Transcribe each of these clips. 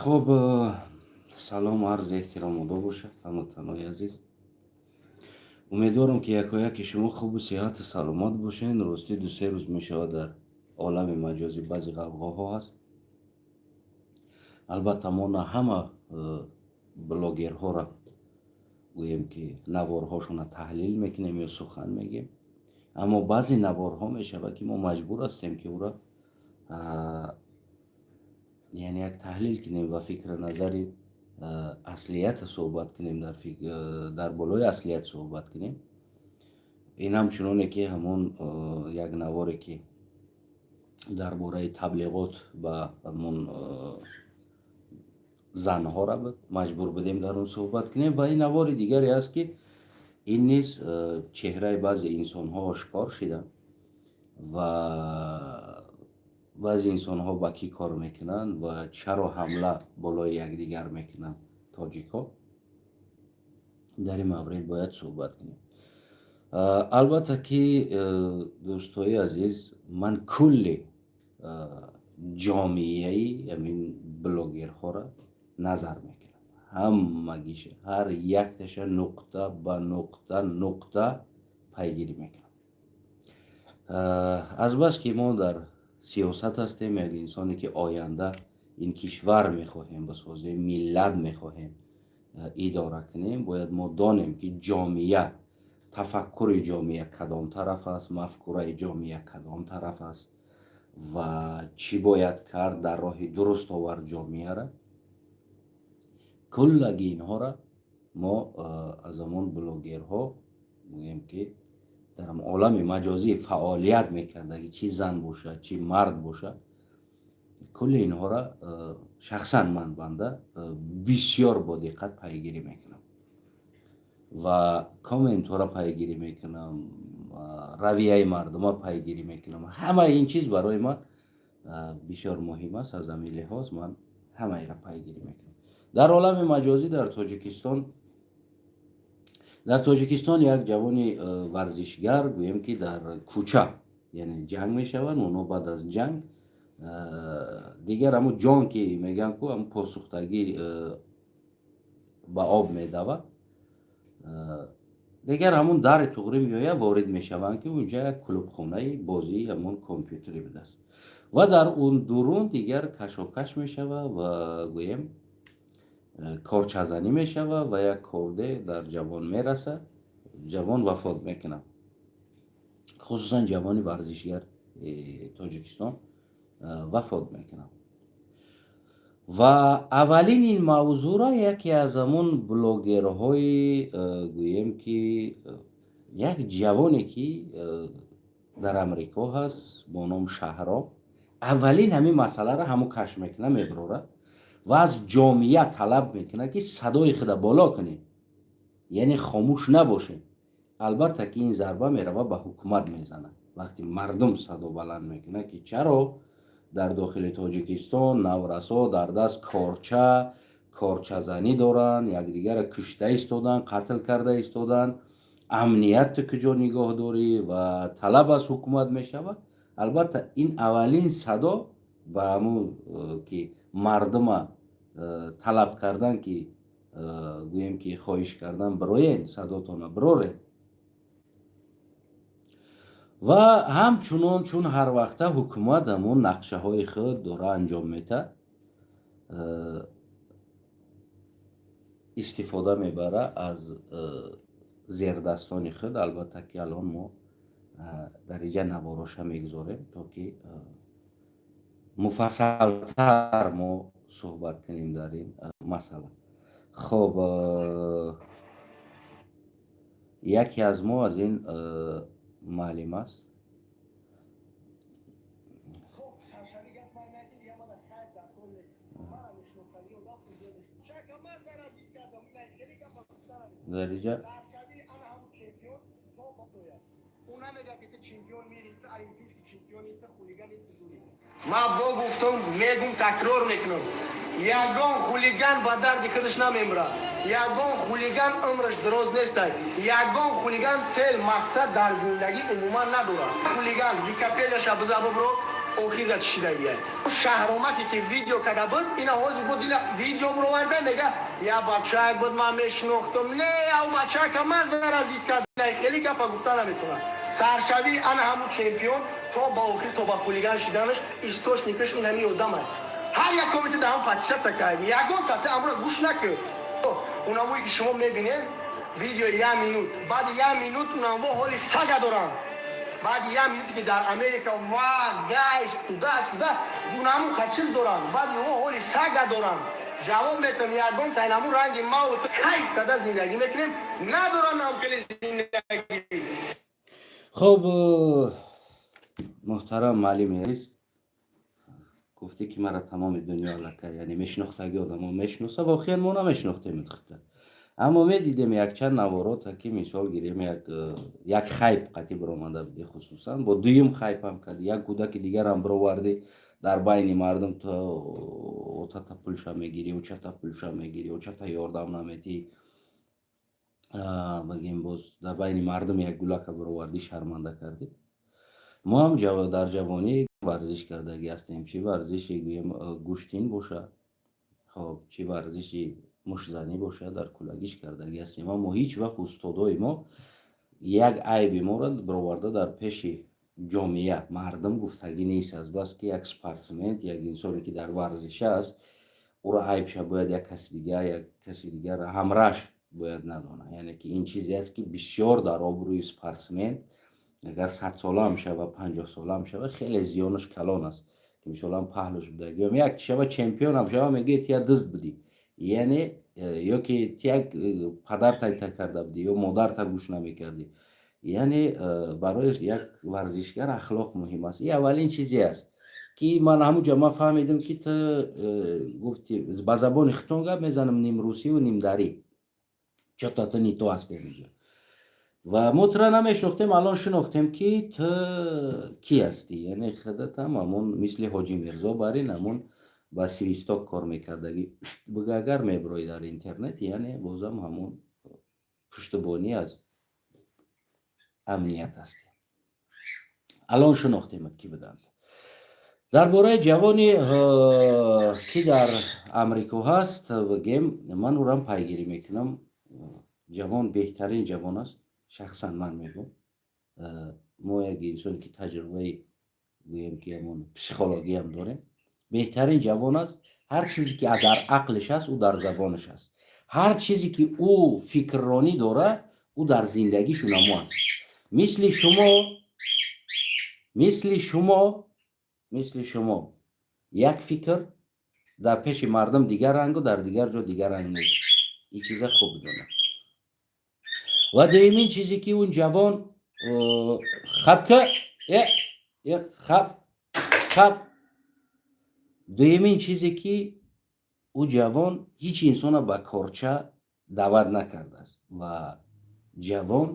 Хуб, салому арзи эҳтиромодо бошад, ҳамватанои азиз. Умедворам, ки якояки шумо хубу сиҳату саломат бошед. Ростӣ, 2-се рӯз мешавад, дар олами маҷозӣ баъзе ғавғоҳо ҳаст. Албатта, мо на ҳама блогерҳоро, гӯем ки, наворҳошонро таҳлил мекунем ё сухан мегӯем, аммо баъзе наворҳо мешавад, ки мо маҷбур ҳастем, ки ӯро, яъне, як таҳлил кунем ва фикру назари аслията суҳбат кунем, дар болои аслият суҳбат кунем. Ин ҳамчуноне ки ҳамон як наворе, ки дар бораи таблиғот ба ҳамон занҳора буд, маҷбур будем дар он суҳбат кунем. Ва ин навори дигаре аст, ки ин низ чеҳраи баъзе инсонҳо ошкор шида ва баъзе инсонҳо ба кӣ кор мекунанд ва чаро ҳамла болои якдигар мекунанд тоҷикҳо, дар ин маврид бояд суҳбат кунем. Албатта ки, дӯстои азиз, ман кулли ҷомеаи ҳамин блогерҳоро назар мекунам, ҳамагиша, ҳар якташа нуқта ба нуқта нуқта пайгирӣ мекунам. Азбаски мо дар сиёсат ҳастем, як инсоне ки оянда ин кишвар мехоҳем бисозем, миллат мехоҳем идора кунем, бояд мо донем, ки ҷомеа, тафаккури ҷомеа кадом тараф аст, мафкураи ҷомеа кадом тараф аст ва чӣ бояд кард, дар роҳи дуруст овард ҷомеара. Куллаги инҳоро мо аз ҳамон блогерҳо, гӯем ки, дар олами маҷозӣ фаъолият мекардаги, чӣ зан бошад, чӣ мард бошад, кулли инҳоро шахсан ман, банда, бисёр бо диққат пайгирӣ мекунам ва комментҳоро пайгирӣ мекунам, равияи мардума пайгирӣ мекунам. Ҳамаи ин чиз барои ман бисёр муҳим аст. Аз ҳамин лиҳоз ман ҳамаеро пайгирӣ мекунам. Дар олами маҷозӣ дар Тоҷикистон як ҷавони варзишгар, гӯем ки, дар кӯча, яъне, ҷанг мешаванд онҳо. Баъд аз ҷанг дигар ҳамун ҷон, ки мегӯянд ку, ҳамун посухтагӣ ба об медавад. Дигар ҳамун дари туғрӣ меояд, ворид мешаванд, ки унҷа як клубхонаи бозии ҳамун компютерӣ будааст ва дар он дурун дигар кашокаш мешавад ва, гӯем, корчазанӣ мешавад ва як корде дар ҷавон мерасад, ҷавон вафот мекунад. Хусусан ҷавони варзишгар Тоҷикистон вафот мекунад. Ва аввалин ин мавзӯъро яке аз ҳамун блогерҳои, гӯем ки, як ҷавоне, ки дар Амрико ҳаст, бо ном Шаҳром, аввалин ҳамин масъаларо ҳамун кашф мекунад, мебарорад ва аз ҷомеа талаб мекунад, ки садои худа боло кунед, яъне хомӯш набошед. Албатта ки ин зарба мерава, ба ҳукумат мезанад, вақте мардум садо баланд мекунад, ки чаро дар дохили Тоҷикистон наврасо дар даст корча, корчазанӣ доранд, якдигарро кушта истоданд, қатл карда истоданд, амниятро куҷо нигоҳ дорӣ? Ва талаб аз ҳукумат мешавад. Албатта, ин аввалин садо ба ҳамун ки мардума талаб кардан, ки, гӯем ки, хоҳиш кардан, бироен, садотона бироред. Ва ҳамчунон, чун ҳар вақта ҳукумат ҳамон нақшаҳои худ дора, анҷом метаҳад, истифода мебара аз зердастони худ. Албатта ки алон мо дар инҷа навороша мегузорем, то ки муфассалтар мо суҳбат кунем дар ин масъала. Хоб, яке аз мо аз ин маълим аст. Хоб, саршави гап ман накин, дига мана хайр дар кор нест. Мара мешнохтани одам унҷо нест. Чака ман заразит кардам, ина хеле гапа гуфтанам. Дар инҷа Саршави ана ҳамун чемпион то бояд. Ӯ намегӯяд, ки ту чемпион мери, ту олимпийский чемпиони, ту хулигани, ту зури. Ман бо гуфтам, мегум, такрор мекунам. Ягон хулиган ба дарди худаш намемирад. Ягон хулиган умраш дароз нестай. Ягон хулиган цель, мақсад дар зиндагӣ умуман надорад. Хулиган Википедияша биза, бибро. Охир да чишидагия шаҳромате ки видео када буд, ина ҳозир буд, ина видео бироварда, мега: «Я бачак буд, ман мешинохтам». Не, ав бачака ман заразить кард. Хеле гапа гуфта наметонам. Саршавии ана ҳамун чемпион то ба охир, то ба хулиган шиданаш, источникаш ин ҳамин одам аст. Ҳар як коммента даҳам подписаться кардем, ягон ката амро гӯш накард. Унамое ки шумо мебинед, видео як минут, баъди як минут унамво ҳоли сага доранд. Баъди як минуте ки дар Америка ва гайс туда сюда унаму чиз доранд, баъди о ҳоли сага доранд. Ҷавоб метам, ягон тайнаму ранги мау кайф када зиндагӣ мекунем, надорам нам хеле зиндагӣ. Хуб, муҳтарам муаллими азиз, гуфтӣ ки мара тамоми дунё аллакай, яъне мешинохтаги одамо мешиноса. Воқеан мо намешинохтем хита, аммо медидем якчанд наворота, ки мисол гирем, як хайп қатӣ биромада будӣ, хусусан бо дуюм хайпам кардӣ, як кӯдаки дигарам бировардӣ дар байни мардум. То отата пулша мегирӣ, очата пулша мегирӣ, очата ёрдам наметӣ, бигем, боз дар байни мардум як гулака бировардӣ, шарманда кардӣ. Мо ҳам дар ҷавонӣ варзиш кардагӣ ҳастем, чӣ варзиши, гӯем, гӯштин боша, хоб, чӣ варзиши муштзанӣ боша, дар кӯлагиш кардагӣ ҳастем, аммо ҳеҷ вақт устодои мо як айби моро бироварда дар пеши ҷомеа, мардум гуфтагӣ нест. Азбаски як спортсмен, як инсоне ки дар варзиш аст, ӯро айбша бояд як каси дигар, як каси дигар ҳамраш бояд надонад. Яъне ки ин чизе аст, ки бисёр дар обрӯи спортсмен, агар 100-солаам шава, 50-солаам шава, хеле зиёнаш калон аст, ки мисолан паҳлуш будагиам як шава, чемпионам шава, мегӯяд: «Тия дузд будӣ», яъне ё ки тия падарта ита карда будӣ ё модарта гӯш намекардӣ. Яъне барои як варзишгар ахлоқ муҳим аст. Ин аввалин чизе аст, ки ман ҳамунҷо ман фаҳмидам, ки ту гуфти ба забони хитон гап мезанам, ним русиву ним дарӣ, чё-то ту не то ҳастем инҷо ва мо тура намешинохтем. Алон шинохтем, ки ту кӣ ҳастӣ. Яъне худатам ҳамон мисли Ҳоҷи Мирзо барин, ҳамон ба свисток кор мекардагӣ буга, агар мебироӣ дар интернет, яъне бозам ҳамон пуштубонӣ аз амният ҳастӣ. Алон шинохтемат, кӣ буданд. Дар бораи ҷавоне, ки дар Амрико ҳаст, бигем, ман ӯрам пайгирӣ мекунам. Ҷавон беҳтарин ҷавон аст, шахсан ман мегӯм. Мо як инсоне ки таҷрибаи, гӯем ки, ҳамон психологиям дорем, беҳтарин ҷавон аст. Ҳар чизе ки дар ақлиш аст, ӯ дар забонаш аст. Ҳар чизе ки ӯ фикрронӣ дорад, ӯ дар зиндагишу намо аст. Мисли шумо, мисли шумо, мисли шумо як фикр дар пеши мардум дигар рангу дар дигар ҷо дигар ранг нест. Ин чиза хуб бидонад. Ва дуюмин чизе, ки он ҷавон хабка э хаб хаб, дуюмин чизе, ки ӯ ҷавон ҳеҷ инсона ба корча даъват накардааст ва ҷавон,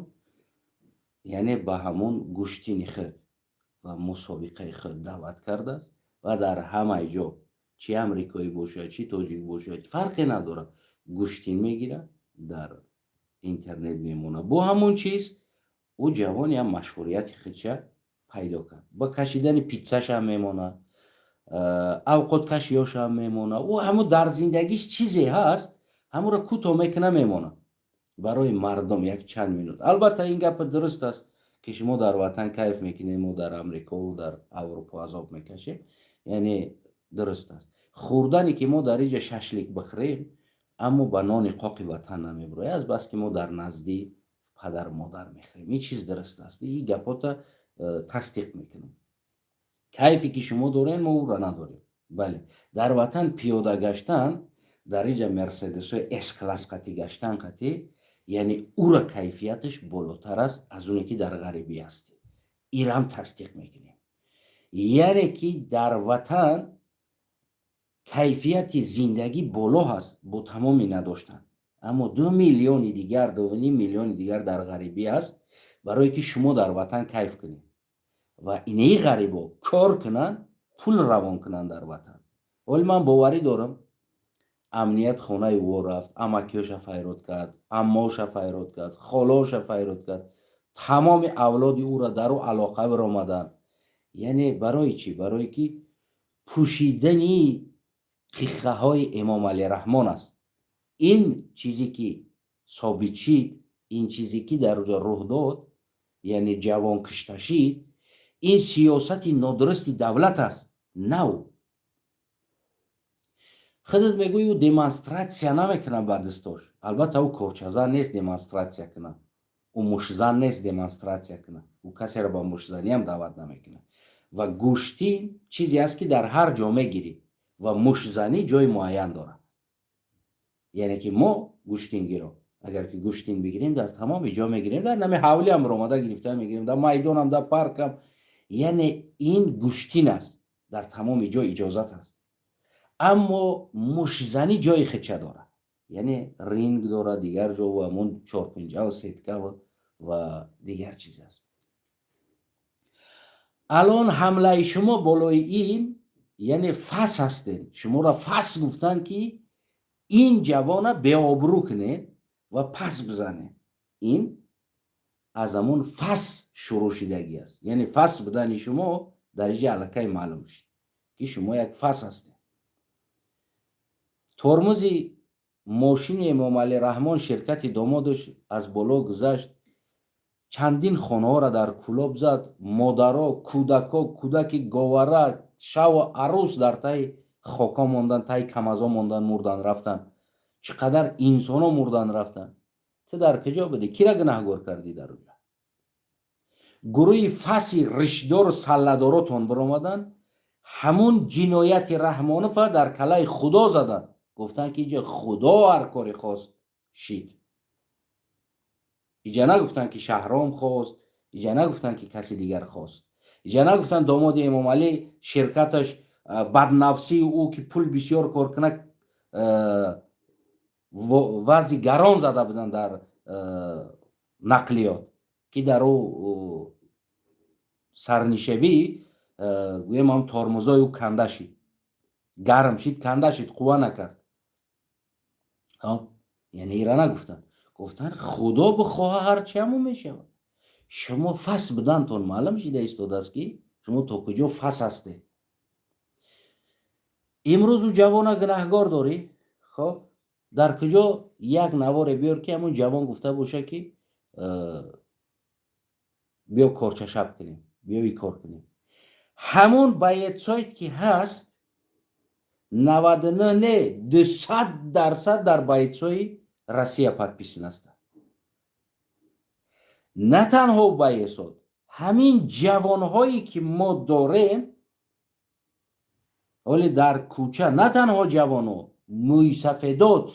яъне ба ҳамон гӯштини худ ва мусобиқаи худ даъват кардааст ва дар ҳамаи ҷо, чӣ амрикоӣ бошад, чӣ тоҷик бошад, фарқе надорад, гӯштин мегирад, дар интернет мемонад. Бо ҳамон чиз ӯ ҷавон ям машҳурияти худша пайдо кард. Ба кашидани питсашам мемонад, авқоткашиёшам мемонад. Ӯ ҳамун дар зиндагиш чизе ҳаст, ҳамуро кӯтоҳ мекуна, мемонад барои мардум як чанд минут. Албатта, ин гапа дуруст аст, ки шумо дар ватан кайф мекунед, мо дар Амрикову дар Аврупо азоб мекашем. Яъне дуруст аст, хӯрдане ки мо дар инҷа шашлик бихӯрем, аммо ба нони қоқи ватан намебирояд, аз бас ки мо дар назди падару модар мехӯрем. Ин чиз дуруст аст, ин гапота тасдиқ мекунам. Кайфе ки шумо дорем, мо ӯро надорем. Бале, дар ватан пиёда гаштан, дар инҷа Мерседесҳои С класс қатӣ гаштан қатӣ, яъне ӯра кайфияташ болотар аст аз оне ки дар ғарибӣ ҳастӣ. Ирам тасдиқ мекунем. Яъне ки дар ватан кайфияти зиндагӣ боло ҳаст бо тамоми надоштан, аммо 2 миллиони дигар, 2,5 миллиони дигар дар ғарибӣ аст, барое ки шумо дар ватан кайф кунед ва инаи ғарибо кор кунанд, пул равон кунанд дар ватан. Вале ман боварӣ дорам, амният хонаи ӯ рафт, амакиёша файрод кард, аммоша файрод кард, холоша файрод кард, тамоми авлоди ӯра дар ӯ алоқа биромаданд. Яъне барои чӣ? Барое ки пӯшидани қиққаҳои Эмомалӣ Раҳмон аст. Ин чизе ки собит шид, ин чизе ки дар ҷо рух дод, яъне ҷавон кишта шид, ин сиёсати нодурусти давлат аст. Нав худат мегӯӣ, ӯ демонстратсия намекунад ба дастош. Албатта, ӯ корчазан нест демонстратсия кунад, ӯ мушзан нест демонстратсия кунад, ӯ касеро ба мушзаниам даъват намекунад. Ва гӯштин чизе аст, ки дар ҳар ҷо мегирӣ, ва мушзанӣ ҷои муайян дорад. Яъне ки мо гӯштингиро агар ки гӯштин бигирем, дар тамоми ҷо мегирем, дар нами ҳавлиам ромада гирифта мегирем, дар майдонам, дар паркам. Яъне ин гӯштин аст, дар тамоми ҷо иҷозат аст. Аммо мушзанӣ ҷои хича дорад, яъне ринг дорад, дигар ҷо ва ҳамон чорпинҷаву сетка ва дигар чиз аст. Алон ҳамлаи шумо болои ин, яъне фас ҳастем, шуморо фас гуфтанд, ки ин ҷавона беобрӯ кунед ва пас бизанед. Ин аз ҳамон фас шурӯъ шидагӣ аст. Яъне фас будани шумо дар иҷа аллакай маълум шуд, ки шумо як фас ҳастед. Тормози мошини Эмомалӣ Раҳмон, ширкати домодаш, аз боло гузашт, чандин хонаҳоро дар Кӯлоб зад. Модаро, кӯдако, кӯдаки говара, шаву арӯс дар таи хока мондан, таи камазо мондан, мурдан рафтанд. Чӣ қадар инсоно мурдан рафтанд. Ту дар куҷо будӣ? Кира гунаҳгор кардӣ дар уҷа? Гурӯҳи фаси ришдору салладоротон биромаданд, ҳамун ҷинояти Раҳмонова дар калаи Худо заданд, гуфтанд, ки иҷа Худо ҳар коре хост шид. Иҷа нагуфтанд, ки Шаҳром хост, иҷа нагуфтанд, ки каси дигар хост, иҷа нагуфтанд домоди Эмомалӣ, ширкаташ, баднафсии ӯ, ки пул бисёр кор кунад, вазъи гарон зада буданд дар нақлиёт, ки дар ӯ сарнишебӣ, гӯем, ҳам тормозои ӯ канда шид, гарм шид, канда шид, қувва накард. Яъне ира нагуфтанд, гуфтанд, Худо бихоҳа, ҳарчи ҳамон мешавад. Шумо фас будантон маълум шида истодааст, ки шумо то куҷо фас ҳастед. Имрӯз ӯ ҷавона гунаҳгор дорӣ. Хоб, дар куҷо як наворе биёр, ки ҳамон ҷавон гуфта боша, ки биё корчашаб кунем, биё и кор кунем? Ҳамон боецоид, ки ҳаст, 99 не, 200% дар боецои Россия подписан ҳастанд. На танҳо боецот, ҳамин ҷавонҳое, ки мо дорем ҳоле дар кӯча, на танҳо ҷавоно, мӯйсафедот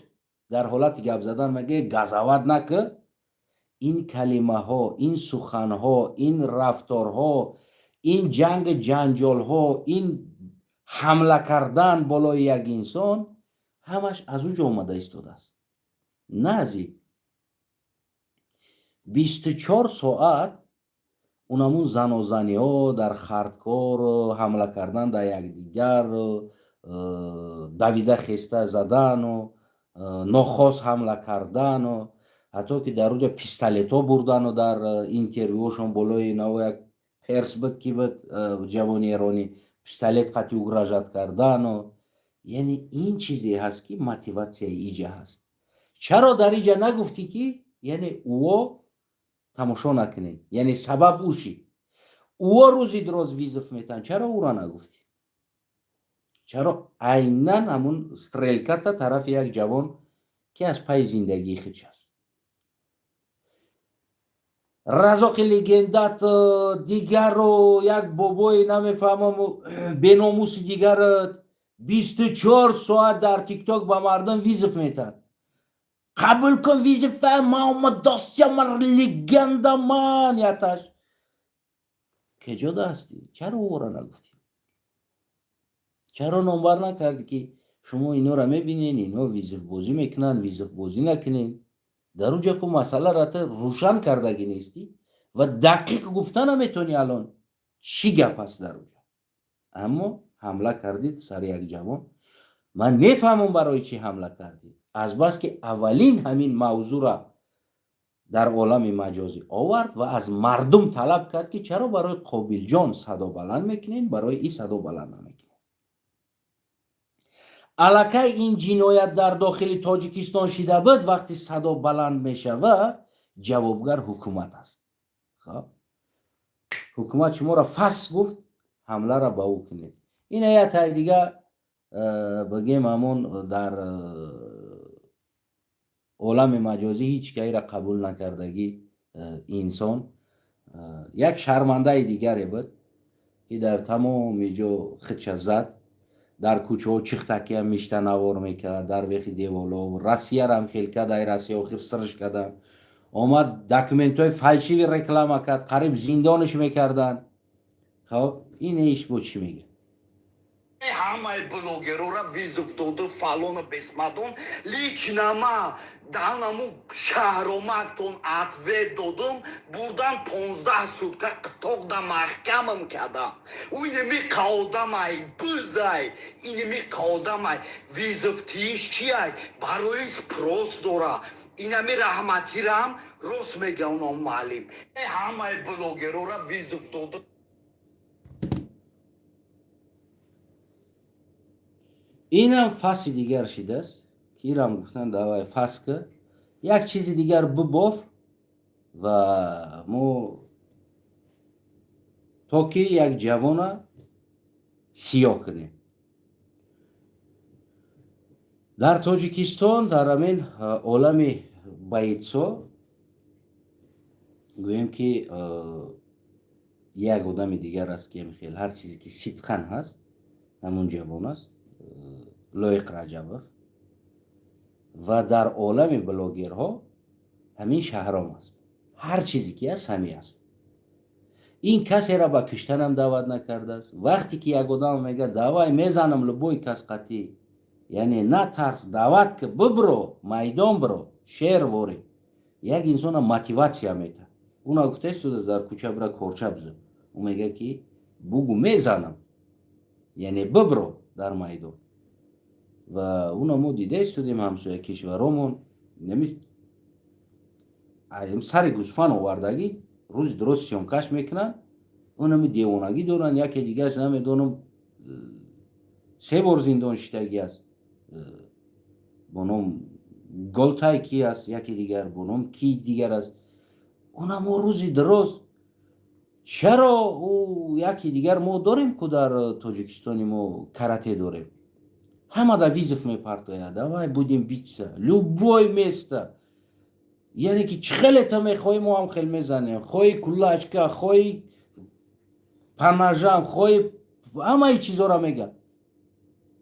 дар ҳолати гап задан мегӯяд: «Газават накӣ». Ин калимаҳо, ин суханҳо, ин рафторҳо, ин ҷанги ҷанҷолҳо, ин ҳамла кардан болои як инсон ҳамаш аз ӯ ҷо омада истодааст, на аз ин. 24 соат унамун занозаниҳо дар хардкор, ҳамла кардан дар якдигар, давида хеста задану нохост ҳамла кардану ҳатто ки дар уҷа пистолетҳо бурдану дар интервюошон болои наво як перс буд, ки буд, ҷавони эронӣ, пистолет қати угрожать кардану. Яъне ин чизе ҳаст, ки мотиватсияи иҷа ҳаст. Чаро дар иҷа нагуфтӣ, ки яъне ӯо тамошо накунед, яъне сабаб ӯ шид, ӯо рӯзи дроз вызов метаҳанд? Чаро ӯро нагуфтӣ? Чаро айнан ҳамун стрелката тарафи як ҷавон, ки аз пайи зиндагии худш аст? Разоқи легендат дигару як бобои намефаҳмам, беномуси дигарат 24 соат дар ТикТок ба мардум вызов метаҳад: «Қабул кун вызова, ман омадосия, ман легенда, ман яташ». Кеҷода ҳастӣ? Чаро ӯро нагуфтӣ? Чаро номбар накардӣ, ки шумо инора мебинед, ино вызовбозӣ мекунанд, вызовбозӣ накунед? Дар уҷа ку масъаларо та рӯшан кардагӣ нестӣ ва дақиқ гуфта наметонӣ, алон чӣ гап аст дар уҷа. Аммо ҳамла кардид сари як ҷавон. Ман мефаҳмам, барои чӣ ҳамла кардид: азбаски аввалин ҳамин мавзӯъра Дар олами маҷозӣ овард ва аз мардум талаб кард, ки чаро барои Қобилҷон садо баланд мекунед, барои и садо баланд намекунед? Аллакай ин ҷиноят дар дохили Тоҷикистон шида буд. Вақти садо баланд мешавад, ҷавобгар ҳукумат аст. Хоб, ҳукумат шуморо фас гуфт, ҳамларо ба ӯ кунед. Ина як тай дига бигем, ҳамон дар олами маҷозӣ ҳеҷ кайра қабул накардагӣ инсон, як шармандаи дигаре буд, ки дар тамоми ҷо худша зад, дар кӯчаҳо чихтакиам мишта навор мекард, дар вехи деволо. Россиярам хел кард, ай Россия охир сирш кардан, омад, документҳои фальшивый реклама кард, қариб зиндониш мекарданд. Хоб, ин иш бо чӣ мегӯяд? Ҳамаи блогерора вызов доду, фалону бесмадон. Лично ма данаму шаҳромактон ответ додум, бурдан 15 сутка қитоқда маҳкамам кардам. Ӯ инами қаодамай бизай, инами қаодамай вызов тииш чиай, барои спрос дора. Инами раҳматирам рост мега, оно муаллим ҳамаи блогерора вызов доду. Инам фасли дигар шидааст, ки ирам гуфтан: давай, фас ка, як чизи дигар бибоф ва мо то ки як ҷавона сиёҳ кунем. Дар Тоҷикистон, дар ҳамин олами баитсо, гӯем ки як одами дигар аст, ки хел ҳар чизе ки сидқан ҳаст, ҳамун ҷавон аст, Лоиқ Раҷабов, ва дар олами блогерҳо ҳамин Шаҳром аст. Ҳар чизе ки аст, ҳамин аст. Ин касеро ба киштанам даъват накардааст. Вақте ки як одам мега: «Давай, мезанам любой кас қатӣ», яъне натарс, даъват ки бибро, майдон биро, шер ворӣ, як инсона мотиватсия метаҳад. Уна гуфта истодааст: «Дар кӯча бира, корча бизо». Ӯ мега ки бугу мезанам, яъне бибро дар майдон. Ва уна мо дида истодем, ҳамсоя кишваромон сари гӯсфан овардагӣ, рӯзи дуруст съёмка ш мекунанд, унами девонагӣ доранд. Яке дигараш намедонам, се бор зиндон шиштагӣ аст, бо ном Голтай ки аст, яке дигар бо ном ки дигар аст. Унамо рӯзи дароз чаро ӯ яке дигар мо дорем, ку дар Тоҷикистони мо карате дорем, ҳама да вызов мепартояд: «Давай, будем биться, любой место», яъне ки чӣ хелета мехоҳӣ, мо ҳам хел мезанем, хоҳӣ кулачка, хоҳӣ по ножам, хоҳӣ, ҳамаи чизҳоро мегӯяд.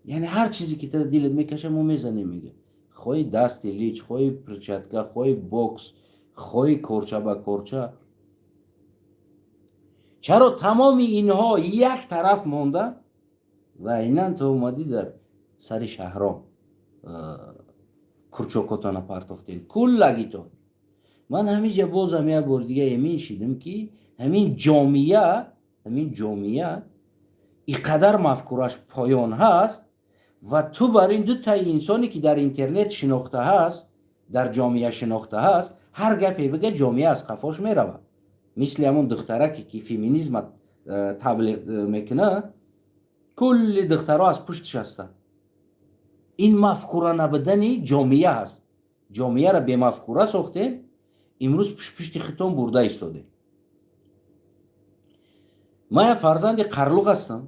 Яъне ҳар чизе ки тара дилат мекаша, мо мезанем, мега, хоҳӣ дасти лич, хоҳӣ перчатка, хоҳӣ бокс, хоҳӣ корча ба корча. Чаро тамоми инҳо як тараф монда ва айнан ту омадӣ, дар сари Шаҳром курчокотона партофтем куллагитон? Ман ҳамиҷа бозам як бор дига эмин шидам, ки ҳамин ҷомеа и қадар мафкураш поён ҳаст ва ту бар ин дутаи инсоне, ки дар интернет шинохта ҳаст, дар ҷомеа шинохта ҳаст, ҳар гапе бига, ҷомеа аз қафош меравад. Мисли ҳамон духтараке, ки феминизма таблиғ мекунад, кулли духтаро аз пуштиш ҳастанд. Ин мафкура набудани ҷомеа ҳаст. Ҷомеаро бемафкура сохтем, имрӯз пушти хитон бурда истодем. Ман як фарзанди қарлуқ ҳастам,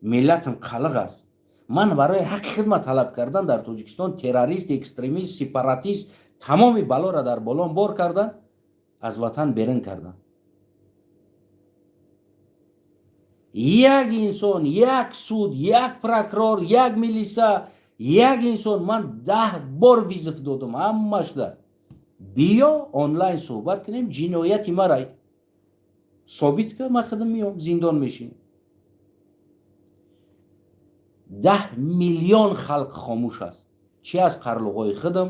миллатам қалиқ аст. Ман барои ҳаққи хидмат талаб кардан дар Тоҷикистон террорист, экстремист, сепаратист, тамоми балоро дар болон бор кардан, аз ватан берун кардан. Як инсон, як суд, як прокурор, як милиса, як инсон. Ман 10 бор вызов додам ҳамашда: «Биё, онлайн суҳбат кунем, ҷинояти мара собит кар, ман худам меом, зиндон мешинем». 10 миллион халқ хомӯш аст, чи аз қарлуғои худам,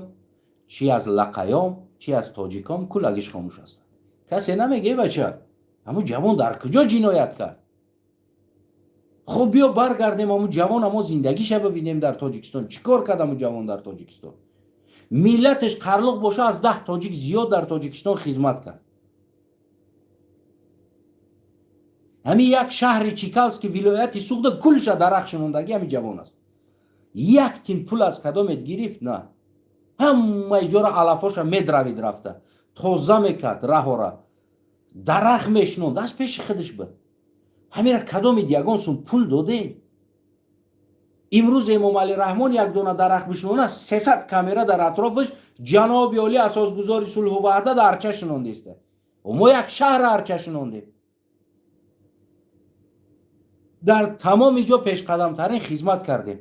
чи аз лақаём, чи аз тоҷиком, куллагиш хомӯш ҳастанд. Касе намега: «Бача, ҳамун ҷавон дар куҷо ҷиноят кард?» Хуб, биё баргардем, ҳамун ҷавон, мо зиндагиша бибинем дар Тоҷикистон. Чӣ кор кард ҳамун ҷавон дар Тоҷикистон? Миллаташ қарлуқ боша, аз 10 тоҷик зиёд дар Тоҷикистон хизмат кард. Ҳамин як шаҳри Чикалски, вилояти Суғда, кулша дарахт шинондагӣ ҳамин ҷавон аст. Як тин пул аз кадомет гирифт? На. Ҳамаи ҷора алафоша медравид, рафта тоза мекард раҳора, дарахт мешинонд, аз пеши худаш буд. Ҳамира кадомид ягон сум пул додем? Имрӯз Эмомалӣ Раҳмон як дона дарахт бишинона, 300 камера дар атрофаш, ҷаноби олӣ, асосгузори сулҳу ваҳдат арча шинондеста. Мо як шаҳр арча шинондем, дар тамоми ҷо пешқадамтарин хизмат кардем.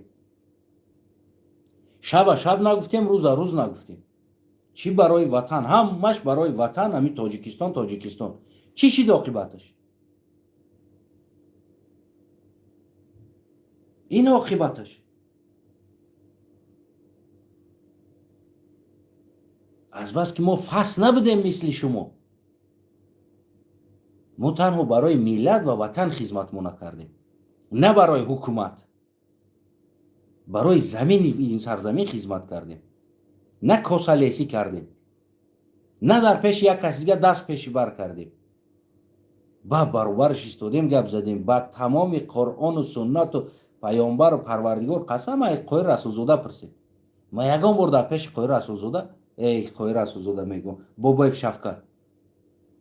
Шаба шаб нагуфтем, рӯза рӯз нагуфтем. Чӣ барои ватан, ҳамаш барои ватан. Ҳамин Тоҷикистон, Тоҷикистон чӣ шид оқибаташ? Ин оқибаташ. Азбаски мо фас набудем мисли шумо, мо танҳо барои миллат ва ватан хизматмо накардем, на барои ҳукумат, барои замини ин сарзамин хизмат кардем, на косалесӣ кардем, на дар пеши як кас дига даст пеши бар кардем. Ба баробараш истодем, гап задем. Ба тамоми Қуръону суннату паёмбару Парвардигор қасам, ай Қоҳир Расулзода пурсед, ма ягон бор дар пеши Қоҳир Расулзода, эй, Қоҳир Расулзода мегӯм, Бобоев Шавкат,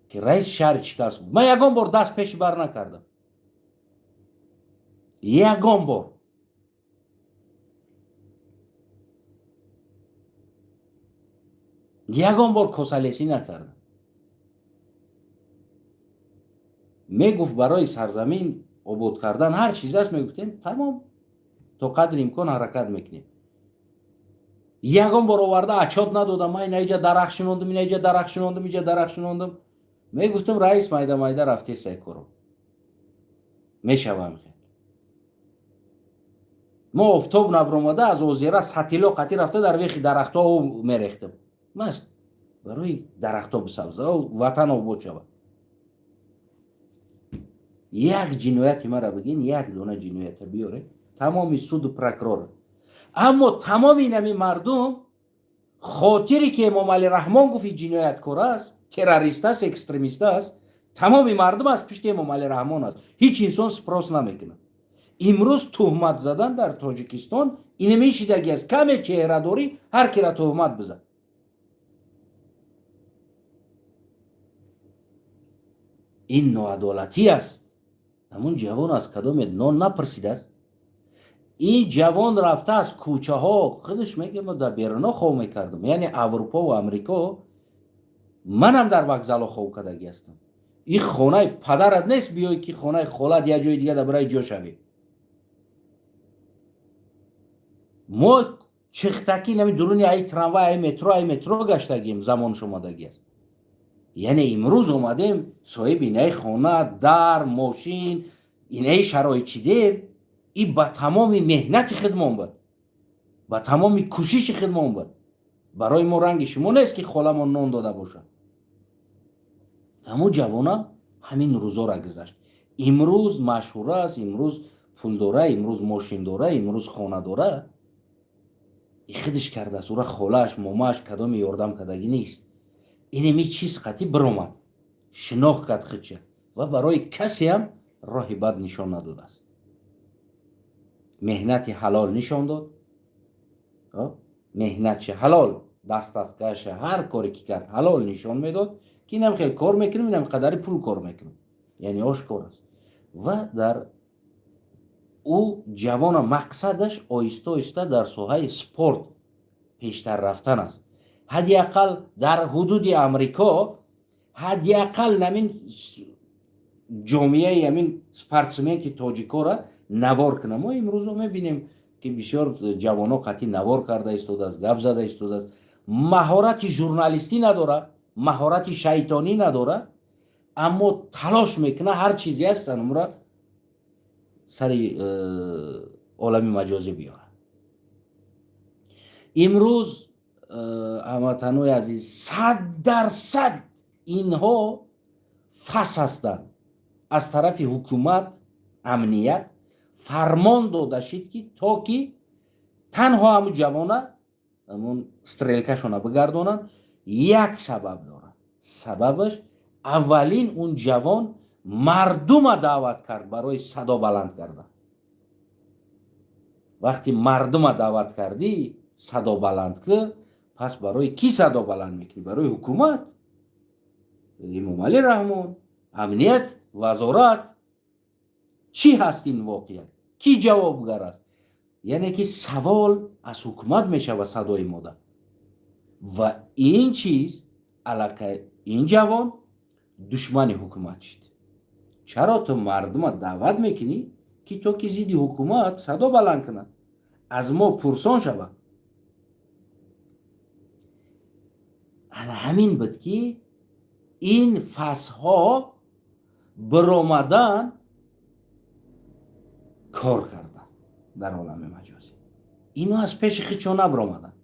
ки раиси шаҳри Чикалс буд, ман ягон бор даст пеши бар накардам, ягон бор. Ягон бор косалесӣ накардам. Мегуфт, барои сарзамин обод кардан ҳар чиз аст, мегуфтем, тамом, то қадри имкон ҳаракат мекунем. Ягон бор оварда отчёт надодам: ман ина иҷа дарахт шинондум, ина иҷа дарахт шинондум, иҷа дарахт шинондум. Мегуфтам, раис, майда майда рафтесай, коро мешавам. Хел мо офтоб набромада аз озера сатило қатӣ рафта, дар вехи дарахтҳо об мерехтам. Мас барои дарахтҳо бисабза, ватан обод шавад. Як ҷинояти мара бигин, як дона ҷиноята биёре, тамоми суду прокурор. Аммо тамоми инами мардум хотире ки Эмомалӣ Раҳмон гуфт ҷинояткор аст, террорист аст, экстремист аст, тамоми мардум аз пушти Эмомалӣ Раҳмон аст. Ҳеҷ инсон спрос намекунад. Имрӯз туҳмат задан дар Тоҷикистон инами шидаги аст. Каме чеҳрадорӣ, ҳар кира туҳмат бизад. Ин ноадолатӣ аст. Ҳамун ҷавон аз кадоме нон напурсидааст. Ин ҷавон рафта аз кӯчаҳо, худаш мега, мо дар беруно хов мекардам, яъне Аврупо ва Амрико. Манам дар вокзалҳо хов кардагӣ ҳастам. Ин хонаи падарат нест, биёй ки хонаи холат, як ҷои дига дар барои ҷо шавӣ. Мо чихтакӣ нами дуруни ай трамвай, ай метро, ай метро гаштагим, замонш омадагӣ аст. Яъне имрӯз омадем, соҳиби инаи хона, дар, мошин, инаи шароит чидем. И ба тамоми меҳнати худмон буд, ба тамоми кӯшиши худмон буд. Барои мо ранги шумо нест, ки холамон нон дода бошад. Ҳамун ҷавона ҳамин рӯзора гузашт. Имрӯз машҳур аст, имрӯз пул дора, имрӯз мошин дора, имрӯз хона дора. И худаш кардааст, ура холааш, момааш, кадоми ёрдам кардагӣ нест. Инеми чиз қатӣ биромад, шинохт кард худша ва барои касеам роҳи бад нишон надодааст. Меҳнати ҳалол нишон дод, меҳнатши ҳалол, доставкаша, ҳар коре ки кард, ҳалол нишон медод, ки инам хел кор мекунам, инам қадари пул кор мекунам, яъне ошкор аст. Ва дар ӯ ҷавона мақсадаш оҳиста оҳиста дар соҳаи спорт пештар рафтан аст. Ҳадди ақал дар ҳудуди Амрико, ҳадди ақал намин ҷомеаи ҳамин спортсменки тоҷикора навор кунам. Мо имрӯзо мебинем, ки бисёр ҷавоно қатъи навор карда истодааст, гап зада истодааст. Маҳорати журналистӣ надора, маҳорати шайтонӣ надора, аммо талош мекуна, ҳар чизе аст, анумра сари олами маҷозӣ биёра. Имрӯз, ҳамватанои азиз, 100% инҳо фас ҳастанд. Аз тарафи ҳукумат, амният фармон дода шид, ки то ки танҳо ҳамун ҷавона ҳамон стрелкашона бигардонанд. Як сабаб дорад. Сабабаш, аввалин, он ҷавон мардума даъват кард барои садо баланд кардан. Вақти мардума даъват кардӣ, садо баланд кӣ, пас барои кӣ садо баланд мекунӣ? Барои ҳукумат, Эмомалӣ Раҳмон, амният, вазорат. Чӣ ҳаст ин воқеа? Кӣ ҷавобгар аст? Яъне ки савол аз ҳукумат мешавад садои мода. Ва ин чиз аллакай ин ҷавон душмани ҳукумат шид. Чаро ту мардума даъват мекунӣ, ки то ки зидди ҳукумат садо баланд кунад, аз мо пурсон шавад? Ана ҳамин буд, ки ин фасҳо биромадан кор карданд дар олами маҷозӣ. Ино аз пеши хичо набиромаданд.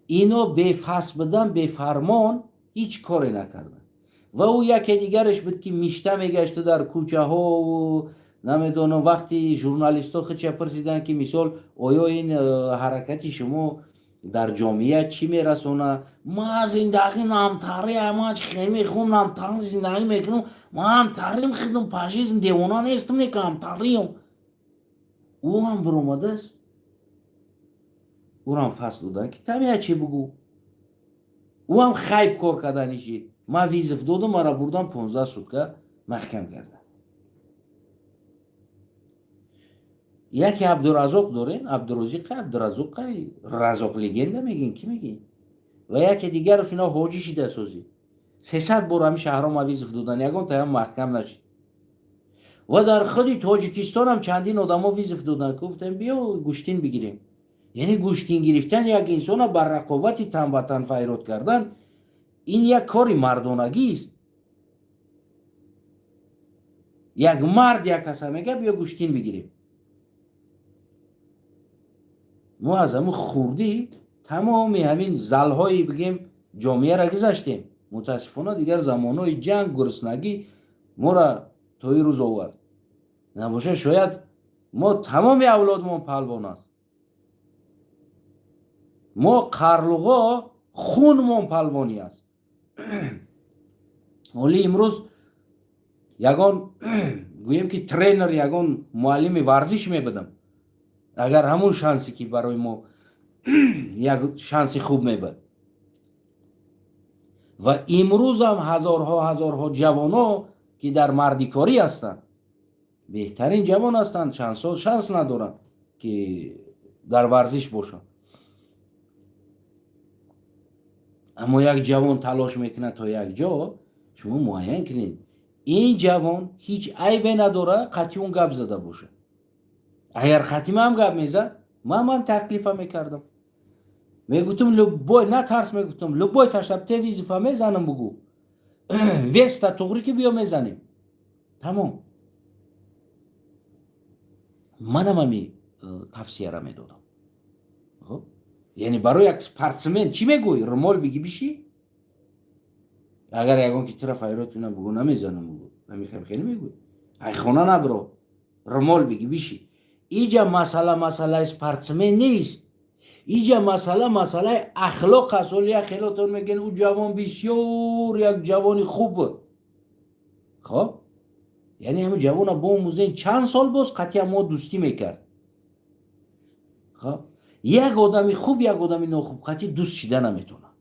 Ино бефас будан, бефармон ҳеҷ коре накарданд. Ва ӯ яке дигараш буд, ки мишта мегашту дар кӯчаҳову намедонам. Вақти журналистҳо хича пурсиданд, ки мисол, оё ин ҳаракати шумо дар ҷомеа чӣ мерасонад? Ма зиндагӣ намтари, ма хеми хун намтари зиндагӣ мекунам, ма ҳамтарим хидм пашизм, девона нестам, нека ҳамтариам. Ӯ ҳам биромадааст, ӯрам фасл доданд, ки тамия чӣ бугӯ. Ӯ ҳам хайб кор кардани шид. Ман вызов додам, мара бурдам, 15 сутка маҳкам кардам. Яке Абдуразоқ дорем, Абдурозиқа, Абдуразоқай, Разоқ легенда мегин, кӣ мегин? Ва яке дигараш, ино ҳоҷӣ шида созӣ. 300 бор ҳами шаҳром вызов додан, ягон таям маҳкам нашид. Ва дар худи Тоҷикистон ҳам чандин одамо вызов додан, гуфтем, биё гӯштин бигирем. Яъне гӯштин гирифтан, як инсона бар рақобати тан ба тан файрод кардан, ин як кори мардонагист. Як мард як каса мега, биё гӯштин бигирем. Мо аз ҳамин хурдӣ тамоми ҳамин залҳои, бигем, ҷомеаро гузаштем. Мутаассифона, дигар замонҳои ҷанг, гуруснагӣ моро то ин рӯз овард. Набошад, шояд мо тамоми авлодмон палвон аст. Мо қарлуғо хунмон палвонӣ аст. Ҳоли имрӯз ягон, гӯем ки, тренер, ягон муаллими варзиш мебудам, агар ҳамун шансе ки барои мо як шанси хуб мебуд. Ва имрӯзам ҳазорҳо ҳазорҳо ҷавоно, ки дар мардикорӣ ҳастанд, беҳтарин ҷавон ҳастанд, чанд сол шанс надоранд, ки дар варзиш бошанд. Аммо як ҷавон талош мекунад то як ҷо. Шумо муайян кунед, ин ҷавон ҳеҷ айбе надорад қатъи он гап зада бошад. Агар қатъи ман гап мезад, ман таклифа мекардам, мегуфтам, любой, натарс, мегуфтам, любой таштабте вызов а мезанам, бугӯ, веста туғри ки биё мезанем, тамом. Манам ами тавсияра медодам. Яъне барои як спортсмен чӣ мегӯй? Румол биги, бишӣ. Агар ягон ки тура файрод кунам, бугӯ, намезанам, бугӯ, намехем, хеле мегӯй, ай хона набро, румол биги, бишӣ. Иҷа масъала масъалаи спортсмен нест, иҷа масъала масъалаи ахлоқ аст. Ҳоли як хелотон мегӯян, ӯ ҷавон бисёр як ҷавони хуб буд. Хоб, яъне ҳамин ҷавона боомӯзен, чанд сол боз қатъиян мо дӯстӣ мекард. Хоб, як одами хуб як одами нохуб қатъи дӯст шида наметавонад.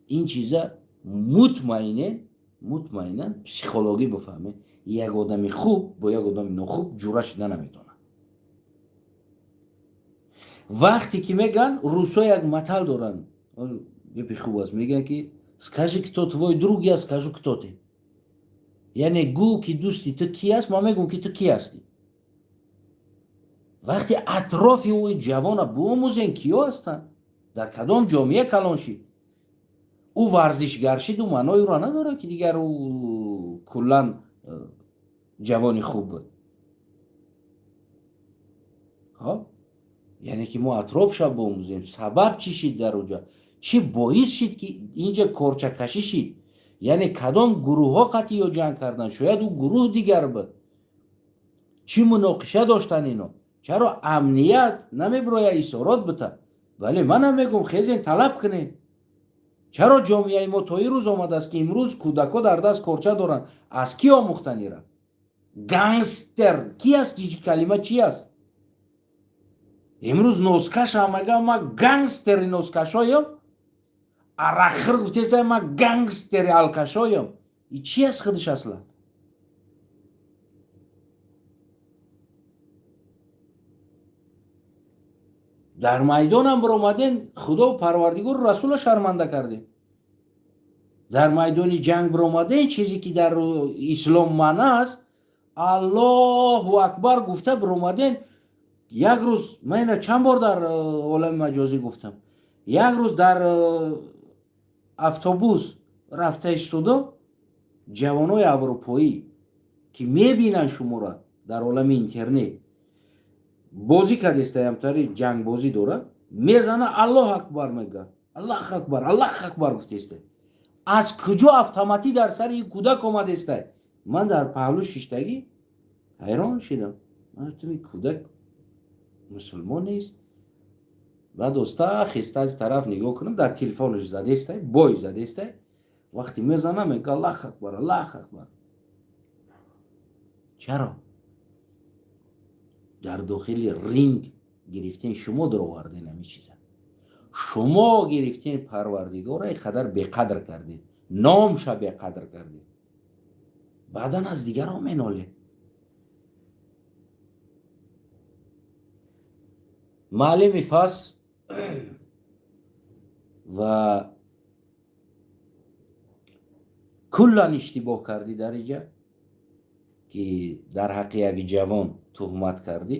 Ин чиза мутмаинен, мутмаинан психологӣ бифаҳмед: як одами хуб бо як одами нохуб ҷура шида наметавонад. Вақте ки меган, русо як матал доранд, гапи хуб аст, мегӯянд ки «Скажи, кто твой друг, я скажу, кто ты». Яъне гӯ, ки дӯсти ту ки аст, ман мегӯм, ки ту ки ҳастӣ. Вақте атрофи ӯ ҷавона биомӯзен, киё ҳастанд, дар кадом ҷомеа калон шид, ӯ варзишгар шид, ӯ маънои ӯро надорад, ки дигар ӯ куллан ҷавони хуб буд. Хоб, яъне ки мо атрофша биомӯзем, сабаб чӣ шид, дар оҷа чӣ боис шид, ки инҷа корчакашӣ шид, яъне кадом гурӯҳҳо қатъи ё ҷанг карданд, шояд ӯ гурӯҳ дигар буд, чӣ муноқиша доштанд ино, чаро амният намебироя исорот бита. Вале манам мегӯм, хезен, талаб кунед. Чаро ҷомеаи мо то ин рӯз омадааст, ки имрӯз кӯдакҳо дар даст корча доранд? Аз кӣ омӯхтан ира? Гангстер ки аст? Калима чи аст? Имрӯз носкашам мега, ма гангстери носкашоям, арақхӯр гуфтеса, ма гангстери алкашоям. И чи аст худаш аслан? Дар майдонам биромаден, Худо, Парвардигору Расула шарманда кардем. Дар майдони ҷанг биромаден, чизе ки дар ислом маъна аст, Аллоҳу акбар гуфта биромаден. Як рӯз ман ина чанд бор дар олами маҷозӣ гуфтам, як рӯз дар автобус рафта истода, ҷавонои аврупоӣ, ки мебинанд шуморо дар олами интернет, бозӣ кардестаямтари ҷангбозӣ дорад, мезана, Аллоҳ акбар мега, Аллоҳ акбар, Аллоҳ акбар гуфтеста. Аз куҷо автоматӣ дар сари ин кӯдак омадеста? Ман дар паҳлӯ шиштагӣ ҳайрон шидам. Ман гуфтам, ин кӯдак мусулмон нест. Баъд оста хеста аз тараф нигоҳ кунам, дар телефонаш задестай, бой задестай. Вақте мезана, мега Аллоҳ акбар, Аллоҳ акбар. Чаро дар дохили ринг гирифтен шумо дароварден ҳамин чиза? Шумо гирифтен, Парвардигора ин қадар беқадр кардед, номша беқадр кардед, баъдан аз дигарон менолед. Маълими фас ва куллан иштибоҳ кардӣ дар иҷа, ки дар ҳаққи як ҷавон туҳмат кардӣ.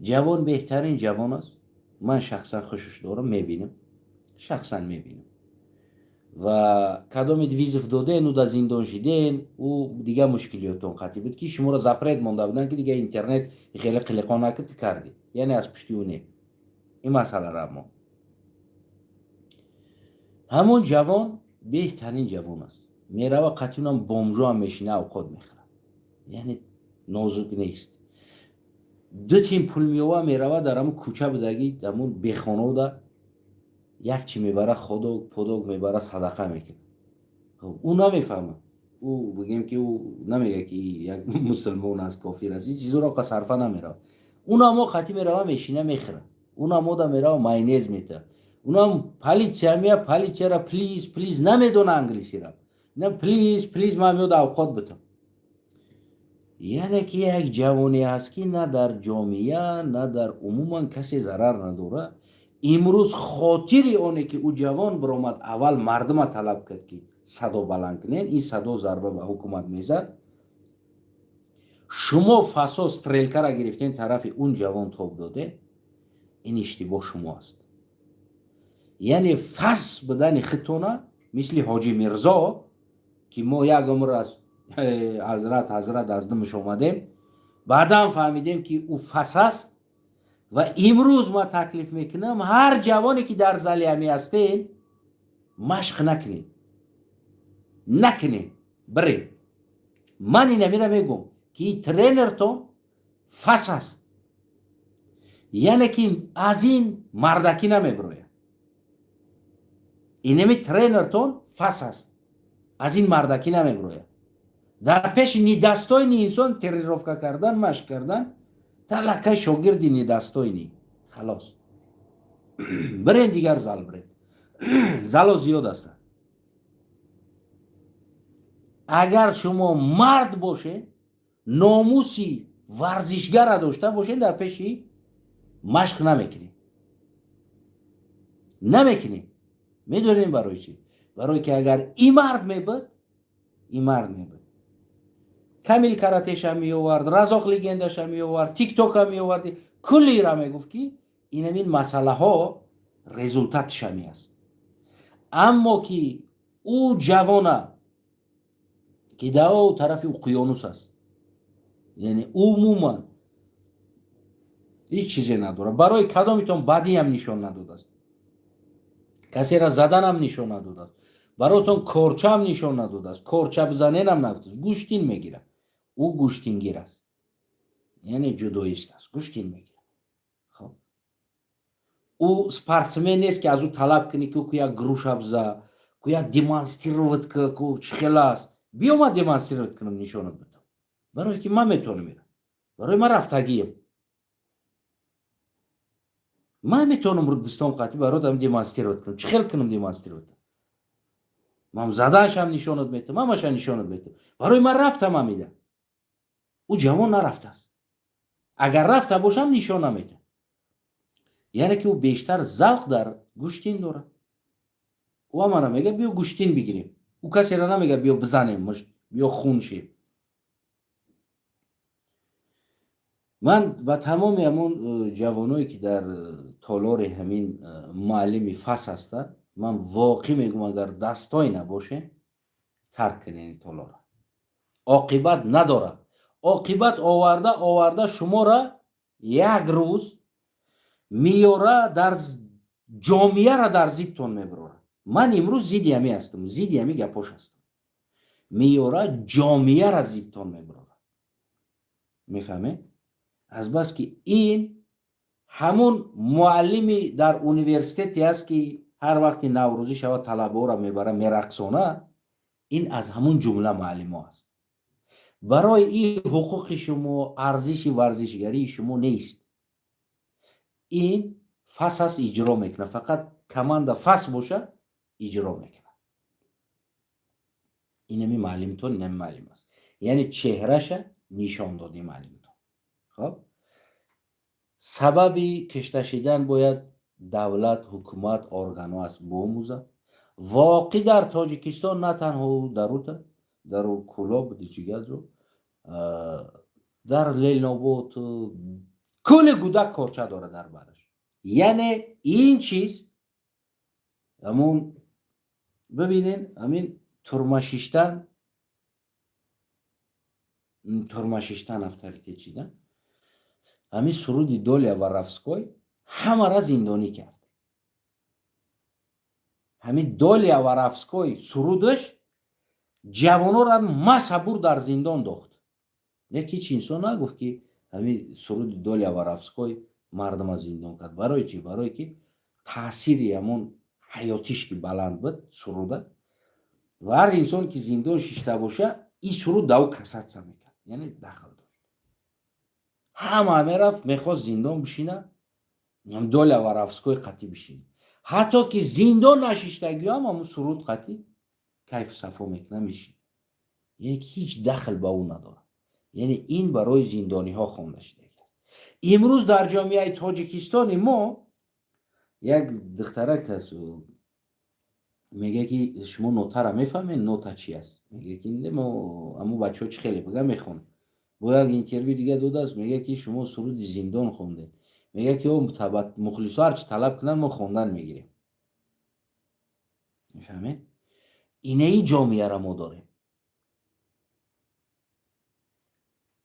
Ҷавон беҳтарин ҷавон аст, ман шахсан хушш дорам, мебинам, шахсан мебинам. Ва кадомед вызов доден, ӯ дар зиндон шиден, ӯ дигар мушкилиётон қатъӣ буд, ки шуморо запрет монда буданд, ки дигар интернет хеле қилиқон накард, кардӣ, яъне аз пушти ӯ не. Ин масъалара мо ҳамон ҷавон беҳтарин ҷавон аст, мерава қатъинам бомжоам мешина, авқот мехӯрад, яъне нозук нест. Ду тин пул меова, мерава дар ҳамун кӯча будагӣ, ҳамун бехонода як чи мебара, хот-дог, подог мебара, садақа мекунад. Ӯ намефаҳмад, ӯ бигем, ки ӯ намега, ки як мусулмон аст, кофир аст, ҳеҷ чизоро қа сарфа намерава. Унамо қатӣ мерава, мешина, мехӯрад, унамо да мерава, майонез метаҳад. Унам полиция мея, полицияра please, please, намедона англисира, на please, please, ман меода авқот бутам. Яъне ки як ҷавоне ҳаст, ки на дар ҷомеа, на дар умуман касе зарар надорад. Имрӯз хотири оне ки ӯ ҷавон биромад, аввал мардума талаб кард, ки садо баланд кунем, ин садо зарба ба ҳукумат мезад. Шумо фасо стрелкара гирифтен, тарафи он ҷавон тоб доде, ин иштибоҳ шумо аст. Яъне фас будани хитона, мисли Ҳоҷи Мирзо, ки мо як умр аз ҳазрат, ҳазрат аз думаш омадем, баъдан фаҳмидем, ки ӯ фас аст. Ва имрӯз ман таклиф мекунам, ҳар ҷавоне ки дар зали ҳами ҳастен, машқ накунед, накунед, биред. Ман инамира мегӯм, ки тренертон фас аст, яъне ки аз ин мардакӣ намебирояд. Инами тренертон фас аст, аз ин мардакӣ намебирояд. Дар пеши недостойный инсон тренировка кардан, машқ кардан, талакай шогирди недостойный. Халос, бирен, дигар зал бирен, зало зиёд ҳастанд. Агар шумо мард бошед, номуси варзишгара дошта бошед, дар пеши машқ намекунем, намекунем. Медонем барои чӣ? Барое ки агар и мард мебуд, и мард мебуд, Камил Каратеша меовард, Разоқ Легендаша меовард, Тиктока меовард, куллира мегуфт, ки инамин масъалаҳо результатша меаст. Аммо ки ӯ ҷавона, ки дао тарафи уқёнус аст, яъне умуман ҳеҷ чизе надорад, барои кадомитон бадиам нишон надодааст, касера заданам нишон надодааст, бароятон корчаам нишон надодааст, корча бизаненам нагуфтааст, гӯштин мегирад. Ӯ гӯштингир аст, яъне ҷудоист аст, гӯштин мегирад. Хоб, Ӯ спортсмен нест, ки аз ӯ талаб кунӣ, ки ку як груша биза, ку як демонстрировать, ку чӣ хел аст. Биё, ман демонстрировать кунам, нишонат бидам, барое ки ман метавонам ира, барои ман рафтагием, ман метавонам дӯстом қатӣ бародам демонстрировать кунам. Чӣ хел кунам демонстрировать? Ман заданшам нишонат метам, ҳамаша нишонат метам. Барои ман рафтам ҳамида. Ӯ ҷавон нарафтааст. Агар рафта бошам, нишон наметам. Яъне ки ӯ бештар завқ дар гӯштин дорад. Ӯ амара мега: «Биё, гӯштин бигирем». Ӯ касеро намега: «Биё, бизанем, биё, хун шем». Ман ба тамоми ҳамон ҷавоное, ки дар толори ҳамин муаллими фас ҳастанд, ман воқеъ мегӯм: агар дастой набошем, тарк кунед толора. Оқибат надорад. Оқибат оварда оварда шуморо як рӯз меёра, дар ҷомеаро дар зидтон мебарорад. Ман имрӯз зидди ҳами ҳастам, зидди ҳами гапош ҳастам. Меёра, ҷомеаро зидтон мебарорад. Мефаҳмед? Азбаски ин ҳамун муаллими дар университете аст, ки ҳар вақти наврӯзӣ шавад, талабаҳоро мебара, мерақсона. Ин аз ҳамун ҷумла муаллимо аст. Барои ин ҳуқуқи шумо, арзиши варзишгарии шумо нест. Ин фас аст, иҷро мекунад. Фақат команда фас боша, иҷро мекунад. Инами муаллимтон, инами муаллим аст, яъне чеҳраша нишон доди муаллимтон. Хоб, сабаби кишта шидан бояд давлат, ҳукумат, органҳо аст, биомӯзад. Воқеъ дар Тоҷикистон на танҳо дарута, дару Кӯлоб, дичигаҷо, дар Ленобод кулли гудак корча дорад дар бараш. Яъне ин чиз ҳамун, бибинен, ҳамин турма шиштан, турма шиштан, авторитет шидан. Ҳамин суруди «Доля воровской» ҳамара зиндонӣ кард. Ҳамин «Доля воровской» сурудаш ҷавонора масабур дар зиндон дохт. Не ки ҳеч инсон нагуфт, ки ҳамин суруди «Доля воровской» мардума зиндон кард. Барои чӣ? Барое ки таъсири ҳамон ҳаётиш ки баланд буд суруда, ва ҳар инсон ки зиндон шишта боша, ин суруд да ӯ касаться мекард, яъне дахл дошт. Ҳама мерафт, мехост зиндон бишина, «Доля воровской» қатӣ бишина. Ҳатто ки зиндон нашиштагиам, ҳамун суруд қатӣ кайфу сафо мекуна, мешина. Яъне ки ҳеҷ дахл ба ӯ надорад. Яъне ин барои зиндониҳо хонда шудагиаст. Имрӯз дар ҷомеаи Тоҷикистони мо як духтарак аст, мега, ки шумо нотара мефаҳмед, нота чи аст? Мега, ки мо ҳамун бачаҳо чӣ хеле бага мехонад. Бо як интервю дига додааст, мега, ки шумо суруди зиндон хондед. Мега, ки мухлисо ҳарчи талаб кунанд, мо хондан мегирем. Мефаҳмед? Инаи ҷомеаро мо дорем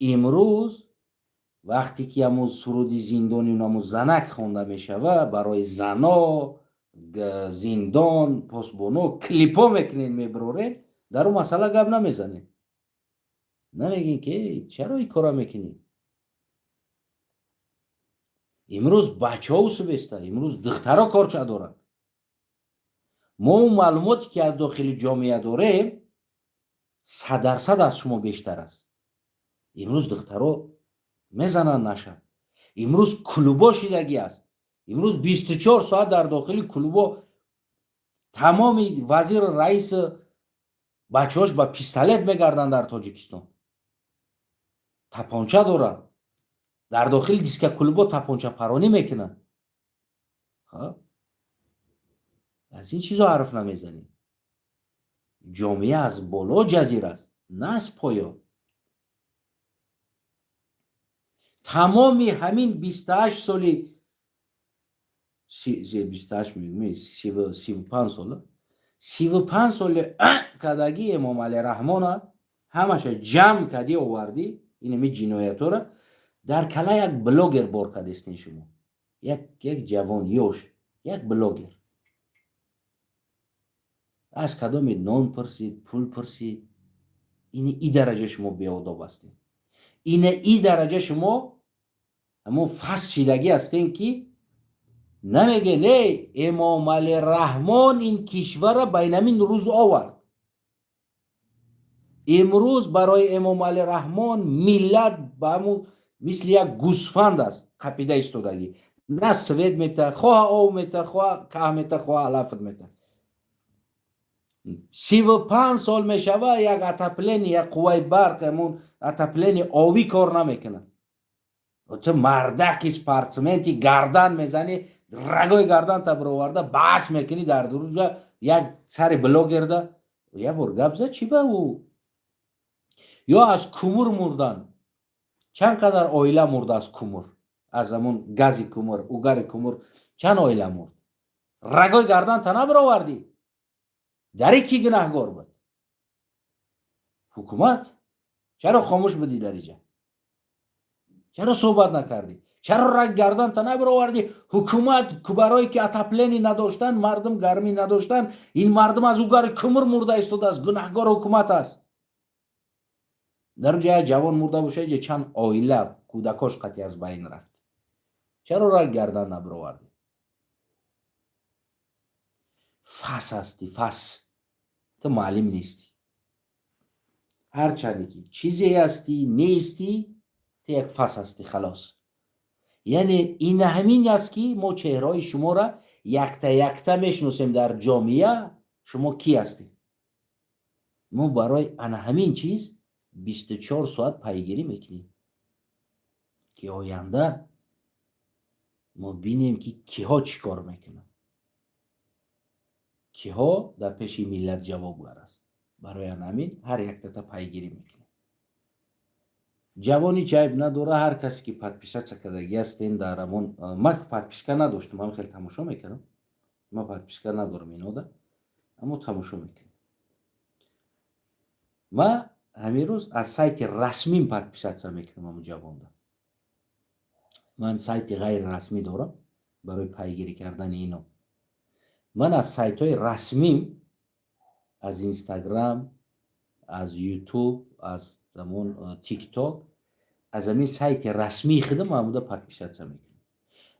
имрӯз. Вақте ки ҳамун суруди зиндони, ҳамун занак хонда мешава, барои зано, зиндон, посбоно клипо мекунед, мебироред, дар он масъала гап намезанед, намегӯед, ки чаро ин кора мекунӣ. Имрӯз бачаҳо усубеста, имрӯз духтаро корча доранд. Мо он маълумоте, ки аз дохили ҷомеа дорем, 100% аз шумо бештар аст. Имрӯз духтаро мезананд наша. Имрӯз клубо шидагӣ аст. Имрӯз 24 соат дар дохили клубо тамоми вазиру раису бачаҳош ба пистолет мегарданд. Дар Тоҷикистон тапонча доранд, дар дохили дискоклубо тапончапаронӣ мекунанд. Аз ин чизо ҳарф намезанем. Ҷомеа аз боло ҷазир аст, на аз поён. Тамоми ҳамин 28 соли, 28 мегӯм, 35 сола, 35 соли кардагии Эмомалӣ Раҳмона ҳамаша ҷамъ кардӣ, овардӣ, инами ҷиноятҳоро дар кала як блогер бор кардестин шумо. Як ҷавон ёш, як блогер аз кадоме нон пурсид, пул пурсид. Ини и дараҷа шумо беодоб ҳастем, ина и дараҷа шумо ҳамон фас шидагӣ ҳастем, ки Намеге, не, Эмомалӣ Раҳмон ин кишварра ба инамин рӯз овард. Имрӯз барои Эмомалӣ Раҳмон миллат ба ҳамун мисли як гӯсфанд аст, қапида истодагӣ. На свет мета, хоҳа об мета, хоҳа каҳ мета, хоҳа алафт мета. 35 сол мешава, як отопление, як қувваи барқ, ҳамун отопление овӣ кор намекунад. Ту мардаки спортсменти, гардан мезанӣ, рагои гарданта бироварда баҳс мекунӣ. Дар дурӯза як сари блогерда як бор гап зад. Чӣ ба ӯ ё аз кумур мурдан? Чанд қадар оила мурда аз кумур, аз ҳамун гази кумур, угари кумур чанд оила мурд? Рагои гарданта набировардӣ. Дари кӣ гунаҳгор буд? Ҳукумат. Чаро хомӯш будӣ дар иҷа? Чаро суҳбат накардӣ? Чаро раг гарданта набировардӣ? Ҳукумат барое ки отопление надоштан, мардум гармӣ надоштан, ин мардум аз угари кумур мурда истодааст, гунаҳгор ҳукумат аст. Дар ҷа як ҷавон мурда боша, иҷа чанд оила кӯдакош қатъи аз байн рафт. Чаро раг гардан набировардӣ? Фас ҳастӣ, фас. Ту муаллим нестӣ. Ҳарчанде ки чизе ҳастӣ, нестӣ, ту як фас ҳастӣ, халос. Яъне ин ҳамин аст, ки мо чеҳраҳои шуморо якта якта мешиносем дар ҷомеа. Шумо кӣ ҳастед? Мо барои ана ҳамин чиз 24 соат пайгирӣ мекунем, ки оянда мо бинем, ки киҳо чӣ кор мекунанд, киҳо дар пеши миллат ҷавобгар аст. Барои ана ҳамин ҳар яктата пайгирӣ мекунем. Ҷавони ҷайб надора. Ҳар касе ки подписаться кардагӣ ҳастен дар ҳамон, ман подписка надоштам, ҳам хеле тамошо мекардам. Ман подписка надорам инода, аммо тамошо мекунам. Ма ҳамин рӯз аз сайти расмим подписаться мекунам ҳамун ҷавонда. Ман сайти ғайрирасмӣ дорам барои пайгирӣ кардани ино. Ман аз сайтҳои расмим, аз Инстаграм, аз Ютуб, аз ҳамон Тикток, аз ҳамин сайти расмии худам ҳамуда подписаться мекунам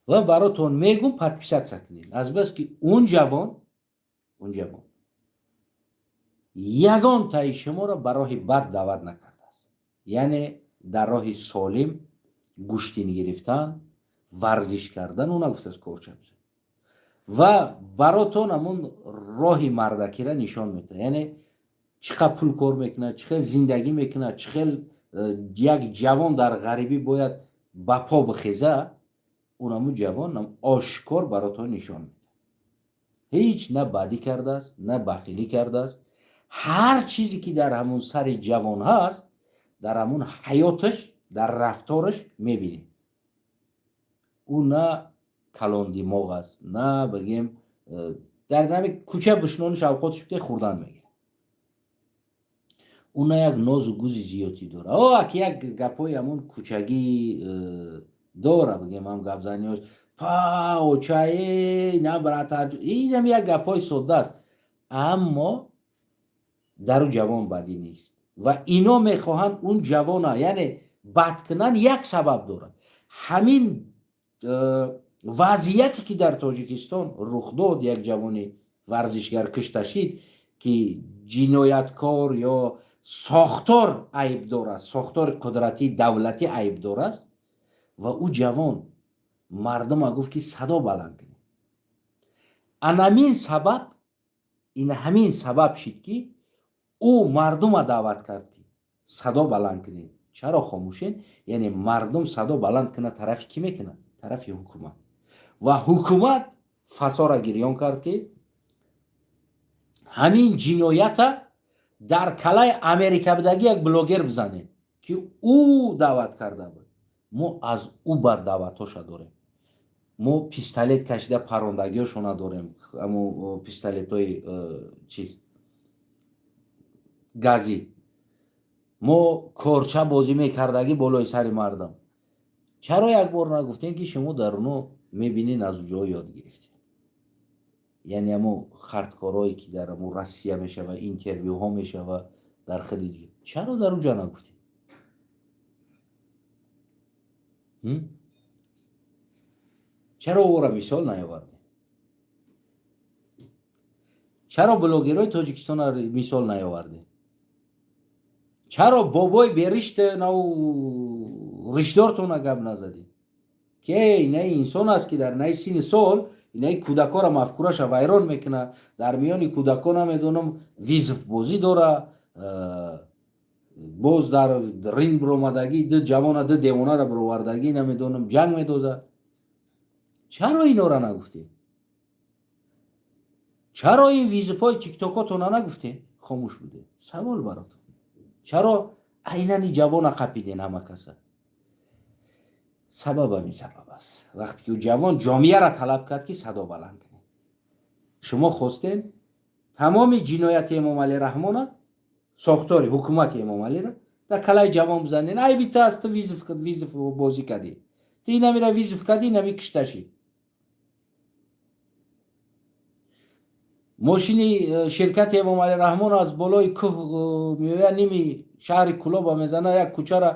ва баротон мегум, подписаться кунед, азбаски он ҷавон ягон таи шуморо ба роҳи бад даъват накардааст. Яъне дар роҳи солим гӯштин гирифтан, варзиш кардан ӯ нагуфтааст, корча бизан ва баротон ҳамун роҳи мардакира нишон медиҳад. Яъне чӣ қадр пул кор мекунад, чӣ хел зиндагӣ мекунад, чӣ хел як ҷавон дар ғарибӣ бояд ба по бихеза, он ҳамун ҷавон ошкор баротон нишон медиҳад. Ҳеҷ на бадӣ кардааст, на бахилӣ кардааст. Ҳар чизе ки дар ҳамун сари ҷавон ҳаст, дар ҳамун ҳаёташ, дар рафтораш мебинем. Ӯ на калондимоғ аст, на бигем дар нами кӯча бишнони, шавқотш бите, хӯрдан мегирад. Ӯ на як нозу гузи зиёдӣ дора. О, аки як гапҳои ҳамун кӯчагӣ дора, бигем, ҳам гапзаниҳош па очае на брата, инам як гапҳои содда аст, аммо дар ӯ ҷавон бадӣ нест. Ва ино мехоҳанд он ҷавона, яъне бад кунанд. Як сабаб дорад ҳамин вазъияте, ки дар Тоҷикистон рух дод, як ҷавони варзишгар кушта шид, ки ҷинояткор ё сохтор айбдор аст, сохтори қудратии давлатӣ айбдор аст. Ва ӯ ҷавон мардума гуфт, ки садо баланд кунед. Анамин сабаб, ин ҳамин сабаб шид, ки ӯ мардума даъват кард, ки садо баланд кунед, чаро хомӯшед? Яъне мардум садо баланд кунад, тарафи кӣ мекунад? Тарафи ҳукумат. Ва ҳукумат фасора гирён кард, ки ҳамин ҷиноята дар калаи Америка будагӣ як блогер бизанед, ки ӯ даъват карда буд. Мо аз ӯ бад даъватҳоша дорем. Мо пистолет кашида парондагиҳошона дорем, амо пистолетҳои чиз газӣ. Мо корча бозӣ мекардагӣ болои сари мардам. Чаро як бор нагуфтем, ки шумо дар оно мебинед, аз ҷо ёд гирифтем? Яъне амо хардкорое, ки дар амо Россия мешава, интервюҳо мешава дар худи, чаро дар он ҷо нагуфтем? Чаро ӯро мисол наёвардем? Чаро блогерҳои Тоҷикистонро мисол наёвардем? Чаро бобои беришта нав риштдортона гап назадем, ки инаи инсон аст, ки дар наи синни сол инаи кӯдакҳоро мафкураша вайрон мекунад, дар миёни кӯдакҳо, намедонам, вызов бозӣ дора, боз дар ринг биромадагӣ, ду ҷавона, ду девонаро бировардагӣ, намедонам, ҷанг медозад? Чаро инора нагуфтем? Чаро ин вызов ҳои тиктокотона нагуфтем, хомӯш будем? Савол баротон: чаро айнани ҷавона қапиден ҳама каса? Сабаб ҳамин сабаб аст: вақте ки ӯ ҷавон ҷомеаро талаб кард, ки садо баланд кунед, шумо хостен тамоми ҷинояти Эмомалӣ Раҳмона, сохтори ҳукумати Эмомалиро дар калаи ҷавон бизанен. Айби ту аст, ту вызов бозӣ кардӣ, ту инамира вызов кардӣ, инами кишташӣ. Мошини ширкати Эмомалӣ Раҳмон аз болои кӯҳ меояд, ними шаҳри Кулоба мезана, як кӯчара,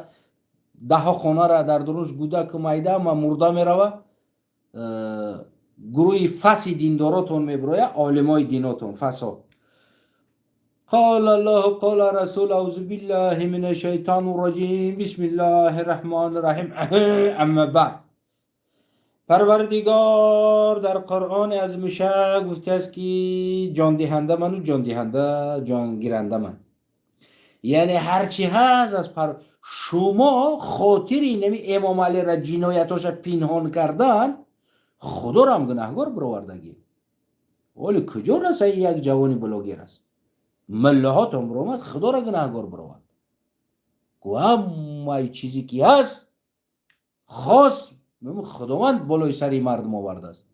даҳҳо хонара, дар дурунш гудаку майда ма мурда мерава. Гурӯҳи фаси диндоротон мебироя, олимои динотон фасо: قال الله، قال رسول، اعوذ بالله من الشیطان الرجیم، بسم الله الرحمن الرحیم، اما بعد، Парвардигор дар Қуръони азимушшаън гуфтааст, ки ҷондиҳанда ману ҷондиҳанда, ҷонгиранда ман. Яъне ҳарчи ҳаст аз пар шумо хотири нами Эмомалира ҷиноятоша пинҳон кардан, Худорам гунаҳгор бировардагӣ. Оли куҷо раса? Як ҷавони блогер аст, миллаҳотон биромад, Худоро гунаҳгор бировард. Гу ҳамаи чизе ки ҳаст, хос Худованд болои сари мардум овардааст.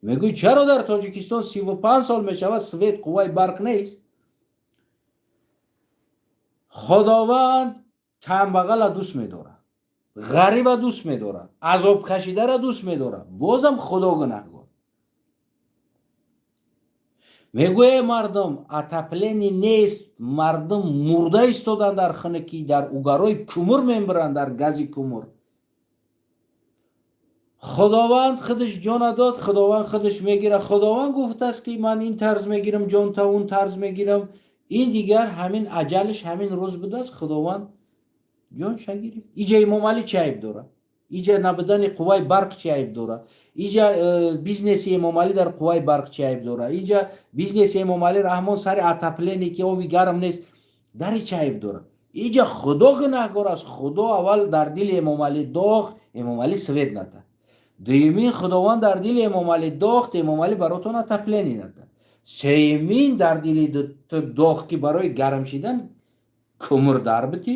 Мегӯй, чаро дар Тоҷикистон 35 сол мешавад, свет, қувваи барқ нест? Худованд камбағала дӯст медорад, ғариба дӯст медорад, азобкашидара дӯст медорад. Бозам Худо гунаҳгор. Мегӯе, мардум, отопление нест, мардум мурда истоданд дар хунукӣ, дар угарои кумур мембиранд, дар гази кумур. Худованд худаш ҷона дод, Худованд худаш мегирад. Худованд гуфтааст, ки ман ин тарз мегирам ҷонта, он тарз мегирам. Ин дигар ҳамин аҷалиш ҳамин рӯз будааст, Худованд ҷонша гирифт. Иҷа Эмомалӣ чӣ айб дорад? Иҷа набудани қувваи барқ чӣ айб дорад? Иҷа бизнеси Эмомалӣ дар қувваи барқ чӣ айб дорад? Иҷа бизнеси Эмомалӣ Раҳмон сари отопление, ки оби гарм нест, дари чӣ айб дорад? Иҷа Худо гунаҳгор аст. Худо аввал дар дили Эмомалӣ дохт, Эмомалӣ свет ната. Дуюмин, Худованд дар дили Эмомалӣ дохт, Эмомалӣ баротон отопление ната. Сеюмин, дар дили ту дохт, ки барои гарм шидан кумур дар битӣ.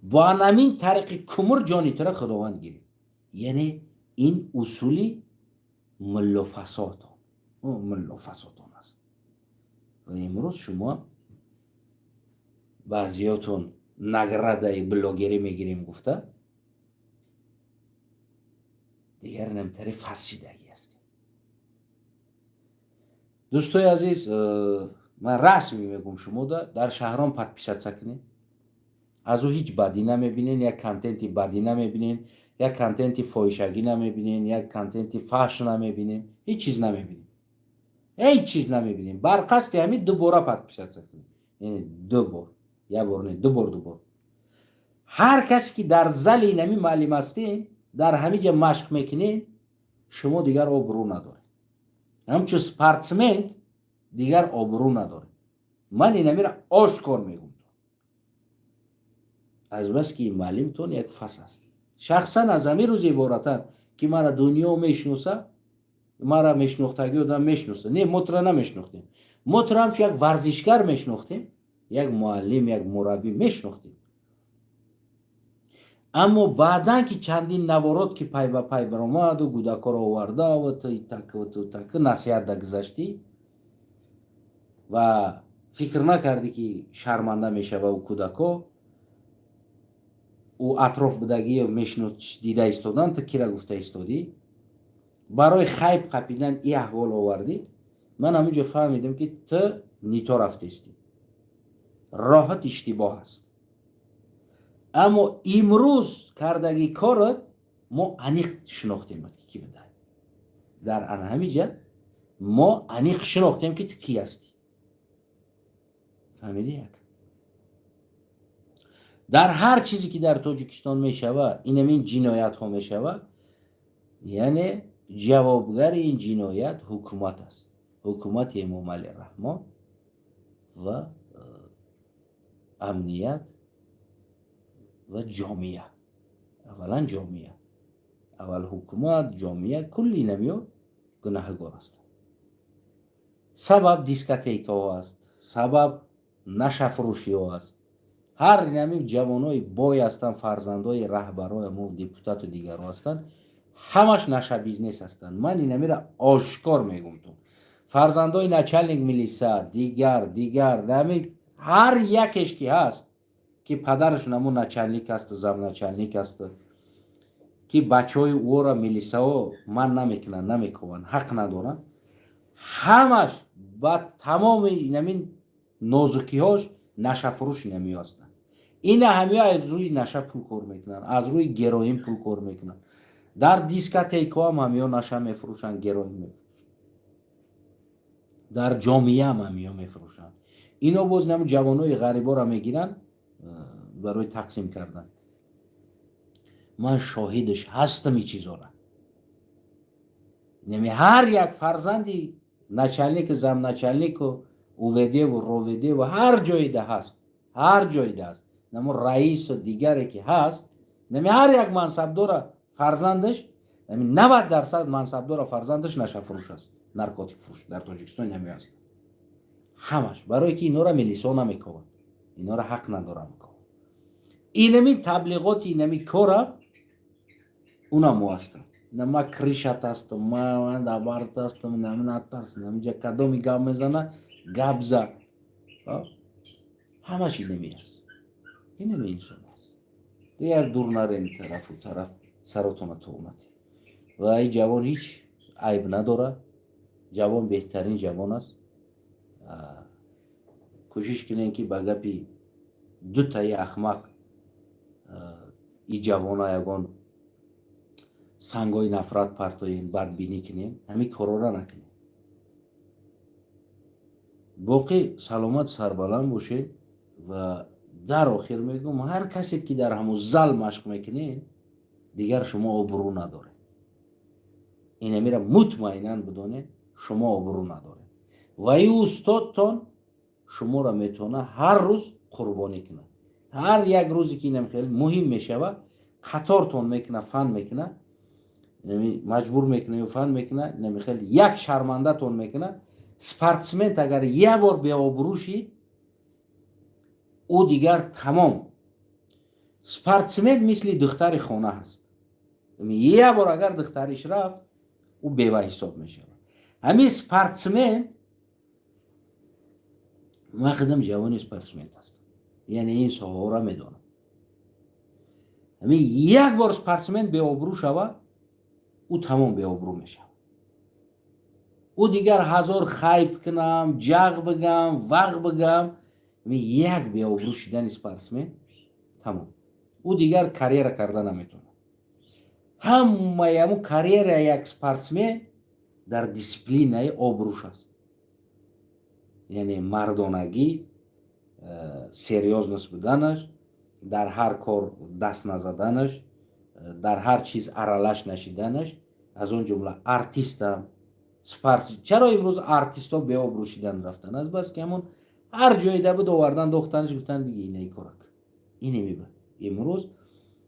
Бо анамин тариқи кумур ҷони тура Худованд гирифт. Яъне ин усули муллофасодон аст. Ва имрӯз шумо баъзиётон наградаи блогерӣ мегирем гуфта, дигар намтари фас шидагӣ ҳастем. Дӯстои азиз, ман расмӣ мегӯм, шумода дар шаҳрон подписаться кунед. Аз ӯ ҳеҷ бадӣ намебинен, як контенти бадӣ намебинен, як контенти фоҳишагӣ намебинен, як контенти фаҳш намебинем, ҳеҷ чиз намебинем, ҳеҷ чиз намебинем. Бар қасди ҳамин дубора подписаться кунем, яъне ду бор, як бор не, ду бор, ду бор. Ҳар касе ки дар зали нами маълим ҳастем, дар ҳамин ҷа машқ мекунед, шумо дигар обрӯ надоред, ҳамчун спортсмен дигар обрӯ надоред. Ман инамира ошкор мегӯм, азбаски маълимтон як фас аст. Шахсан аз ҳамин рӯз иборатан, ки мара дунё мешиноса, мара мешинохтагӣ одам мешиноса. Не, мо тура намешинохтем, мо тура ҳамчун як варзишгар мешинохтем, як муаллим, як мураббӣ мешинохтем. Аммо баъдан ки чандин наворот ки пай ба пай баромаду гудакҳоро оварда, так насиҳат дагузаштӣ ва фикр накардӣ, ки шарманда мешава ӯ кӯдакҳо, ӯ атроф будагӣ мешинос, дида истодан, ту кира гуфта истодӣ, барои хайб қапидан и аҳвол овардӣ. Ман ҳаминҷо фаҳмидам, ки ту нито рафтестӣ, роҳат иштибоҳ аст. Аммо имрӯз кардагӣ корат Мо аниқ шинохтем, ки кӣ буда. Дар ана ҳамин ҷа мо аниқ шинохтем, ки ту кӣ ҳастӣ. Фаҳмидӣ? Як дар ҳар чизе, ки дар Тоҷикистон мешавад, инамин ҷиноятҳо мешавад, яъне ҷавобгари ин ҷиноят ҳукумат аст, ҳукумати Эмомалӣ Раҳмон ва амният ва ҷомеа. Аввалан ҷомеа, аввал ҳукумат, ҷомеа, кулли инамиё гунаҳгор ҳастанд. Сабаб дискотекаҳо аст, сабаб нашафурӯшиҳо аст. Ҳар инами ҷавонои бой ҳастанд, фарзандои раҳбарои мо, депутату дигарҳо ҳастанд, ҳамаш наша бизнес ҳастанд. Ман инамира ошкор мегум ту, фарзандои начальник милиса, дигар дигар, нами ҳар якеш ки ҳаст, ки падарашон ҳамун начальник асту замначальник асту, ки бачаҳои ӯро милисаҳо ман намекунанд, намекованд, ҳақ надоранд. Ҳамаш ба тамоми инамин нозукиҳош нашафурӯш инамиё ҳастанд. Ина ҳамиё аз рӯи наша пул кор мекунанд, аз рӯи героин пул кор мекунанд. Дар дискотекаҳоам ҳамиё наша мефурӯшанд, героин мефурӯшанд, дар ҷомеаам ҳамиё мефурӯшанд. Ино боз нами ҷавонои ғариборо мегиранд барои тақсим кардан. Ман шоҳидаш ҳастам и чизора. Нами ҳар як фарзанди начальнику, замначальнику, УВДву РОВДву, ҳар ҷоида ҳаст, ҳар ҷоида ҳаст, намо раису дигаре ки ҳаст, нами ҳар як мансабдора фарзандаш, нами 90% мансабдора фарзандаш нашафурӯш аст, наркотик фурӯш. Дар Тоҷикистон ҳами аст ҳамаш, барое ки инора милисо намекованд, инора ҳақ надорам кованд. Инами таблиғоти, инами кора унамо ҳастанд. На ма крышат ҳастам, ма дабарт ҳастам, нами натарс, намиҷа кадоми гап мезана, гап за. Ҳамаш инами аст, инами инсон аст. Дигар дур нарем, тарафу тараф саротона туҳмате. Ва ин ҷавон ҳеҷ айб надорад, ҷавон беҳтарин ҷавон аст. Кӯшиш кунем, ки ба гапи дутаи ахмақ и ҷавона ягон сангҳои нафрат партоем, бадбинӣ кунем, ҳамин корора накунем. Боқӣ саломат, сарбаланд бошед. Ва дар охир мегӯм: ҳар касе ки дар ҳамун зал машқ мекунед, дигар шумо обрӯ надоред. Инамира мутмаинан бидонед, шумо обрӯ надоред ва и устодтон шуморо метавонад ҳар рӯз қурбонӣ кунад. Ҳар як рӯзе ки инам хеле муҳим мешавад, қатортон мекунад, фан мекунад, маҷбур мекунад ё фан мекунад, инами хеле як шармандатон мекунад. Спортсмен агар як бор беобрӯ шид, ӯ дигар тамом. Спортсмен мисли духтари хона ҳаст: як бор агар духтариш рафт, ӯ бева ҳисоб мешавад. Ҳамин спортсмен, ман худам ҷавони спортсмен ҳастам, яъне ин соҳаҳоро медонам, ҳамин як бор спортсмен беобрӯ шавад, ӯ тамом беобрӯ мешавад. Ӯ дигар ҳазор хайб кунам, ҷағ бигам, вағ бигам, як беобрӯ шидани спортсмен тамом, ӯ дигар карьера карда наметавонад. Ҳамаи ҳамун карьераи як спортсмен дар дисциплинаи обрӯш аст, яъне мардонагӣ, серьёзность буданаш, дар ҳар кор даст назаданаш, дар ҳар чиз аралаш нашиданаш, аз он ҷумла артистам спарс. Чаро имрӯз артистҳо беобрӯ шидан рафтан? Аз бас ки ҳамон ҳар ҷоида буд, овардан, дохтанаш, гуфтан: «Биги, инаи корак ине мебад». Имрӯз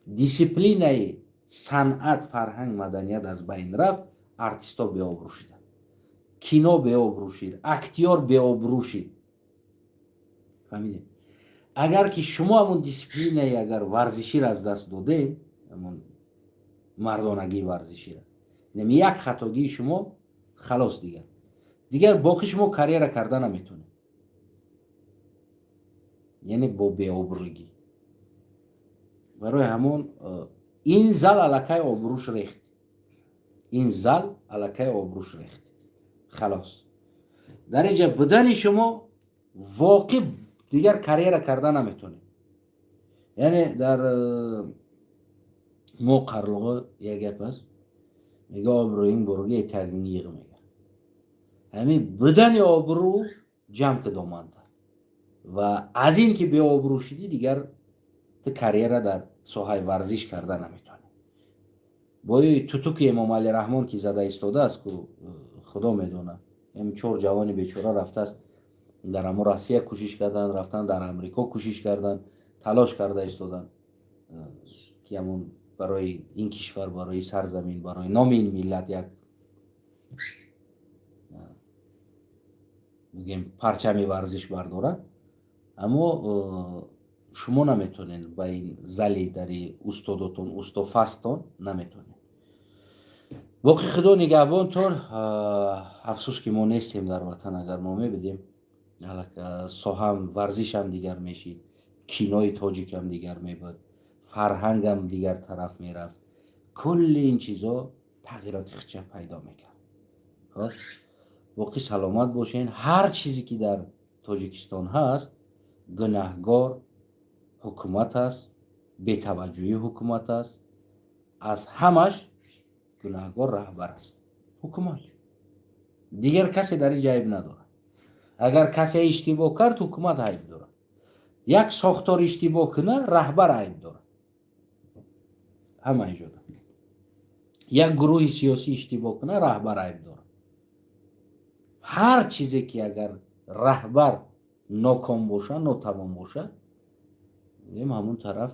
дисциплинаи санъат, фарҳанг, маданият аз байн рафт, артистҳо беобрӯ шиданд, кино беобрӯ шид, актёр беобрӯ шид. Фаҳмидем? Агар ки шумо ҳамон дисциплинаи агар варзиширо аз даст додем, ҳамон мардонагии варзиширо, як хатогии шумо, халос, дигар боқӣ шумо карьера карда наметонед, яъне бо беобрӯгӣ. Барои ҳамон ин зал аллакай обрӯш рехт, ин зал аллакай обрӯш рехт, халос. Дар инҷа будани шумо воқеъ дигар карьера карда наметонед. Яъне дар Мо қарлуғо як гап аст, мега: «Обрӯинг борга этагингни йиғ», мега. Ҳамин будани обрӯ ҷамъ кидоманда ва аз ин ки беобрӯ шудӣ, дигар ту карьера дар соҳаи варзиш карда наметавонӣ. Бои тутуки Эмомалӣ Раҳмон, ки зада истодааст, ку худо медонад, ем чор ҷавони бечора рафтааст, дар амо Россия кӯшиш карданд, рафтан дар Амрико кӯшиш карданд, талош карда истоданд, ки ҳамон барои ин кишвар, барои сарзамин, барои номи ин миллат як, бигем, парчами варзиш бардорад. Аммо шумо наметонед ба ин зали дари устодотон, устофастон наметонед. Боқӣ худо нигаҳбонтон. Афсӯс, ки мо нестем дар ватан. Агар мо мебидем, соҳам варзишам дигар мешид, кинои тоҷикам дигар мебуд, фарҳангам дигар тараф мерафт, кулли ин чизо тағйироти хича пайдо мекард. Хоб, боқӣ саломат бошен. Ҳар чизе ки дар Тоҷикистон ҳаст, гунаҳгор ҳукумат аст, бетаваҷҷӯҳии ҳукумат аст. Аз ҳамаш гунаҳгор раҳбар аст, ҳукумат. Дигар касе дар ин ҷо айб надорад. Агар касе иштибоҳ кард, ҳукумат айб дорад. Як сохтор иштибоҳ кунад, раҳбар айб дорад. Ҳама иҷода як гурӯҳи сиёсӣ иштибоҳ кунад, раҳбар айб дорад. Ҳар чизе ки агар раҳбар ноком бошад, нотавон бошад, ҳамун тараф,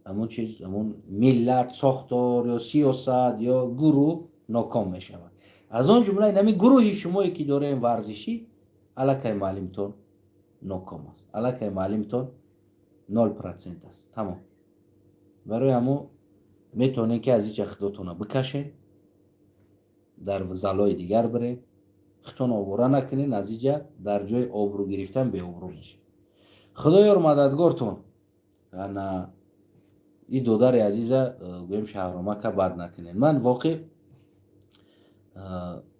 ҳамун чиз, ҳамун миллат, сохтор ё сиёсат ё гурӯҳ ноком мешавад. Аз он ҷумла инами гурӯҳи шумое ки дорем варзишӣ, аллакай маълимтон ноком аст, аллакай маълимтон 0% аст, тамом. Барои ҳамо метавонем, ки аз иҷа худотона бикашем, дар залои дигар бирем, худтон овора накунен. Аз иҷа дар ҷои обрӯ гирифтан беобрӯ мешед. Худоёр мададгортон. Ана и додари азиза, гӯем, Шаҳромака бад накунен. Ман воқеъ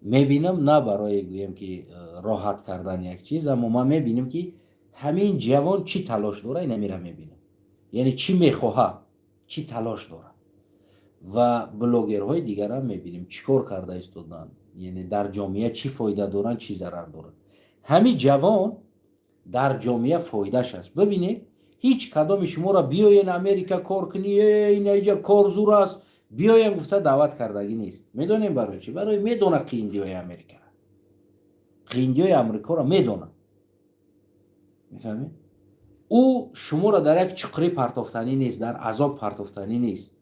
мебинам, на барои, гӯем, ки роҳат кардан як чиз, аммо ман мебинам, ки ҳамин ҷавон чӣ талош дора, инамира мебинам, яъне чӣ мехоҳад, чӣ талош дорад. Ва блогерҳои дигарам мебинем, чӣ кор карда истоданд, яъне дар ҷомеа чӣ фоида доранд, чӣ зарар доранд. Ҳамин ҷавон дар ҷомеа фоидаш аст. Бибинед, ҳеҷ кадоми шуморо «Биёен Америка кор кунӣ, инаиҷа кор зур аст, биёем» гуфта даъват кардагӣ нест. Медонем барои чӣ? Барои медона қииндиҳои Америкаро, қииндиҳои Амрикоро медона, мефаҳмед? Ӯ шуморо дар як чуқурӣ партофтанӣ нест, дар азоб партофтанӣ нест.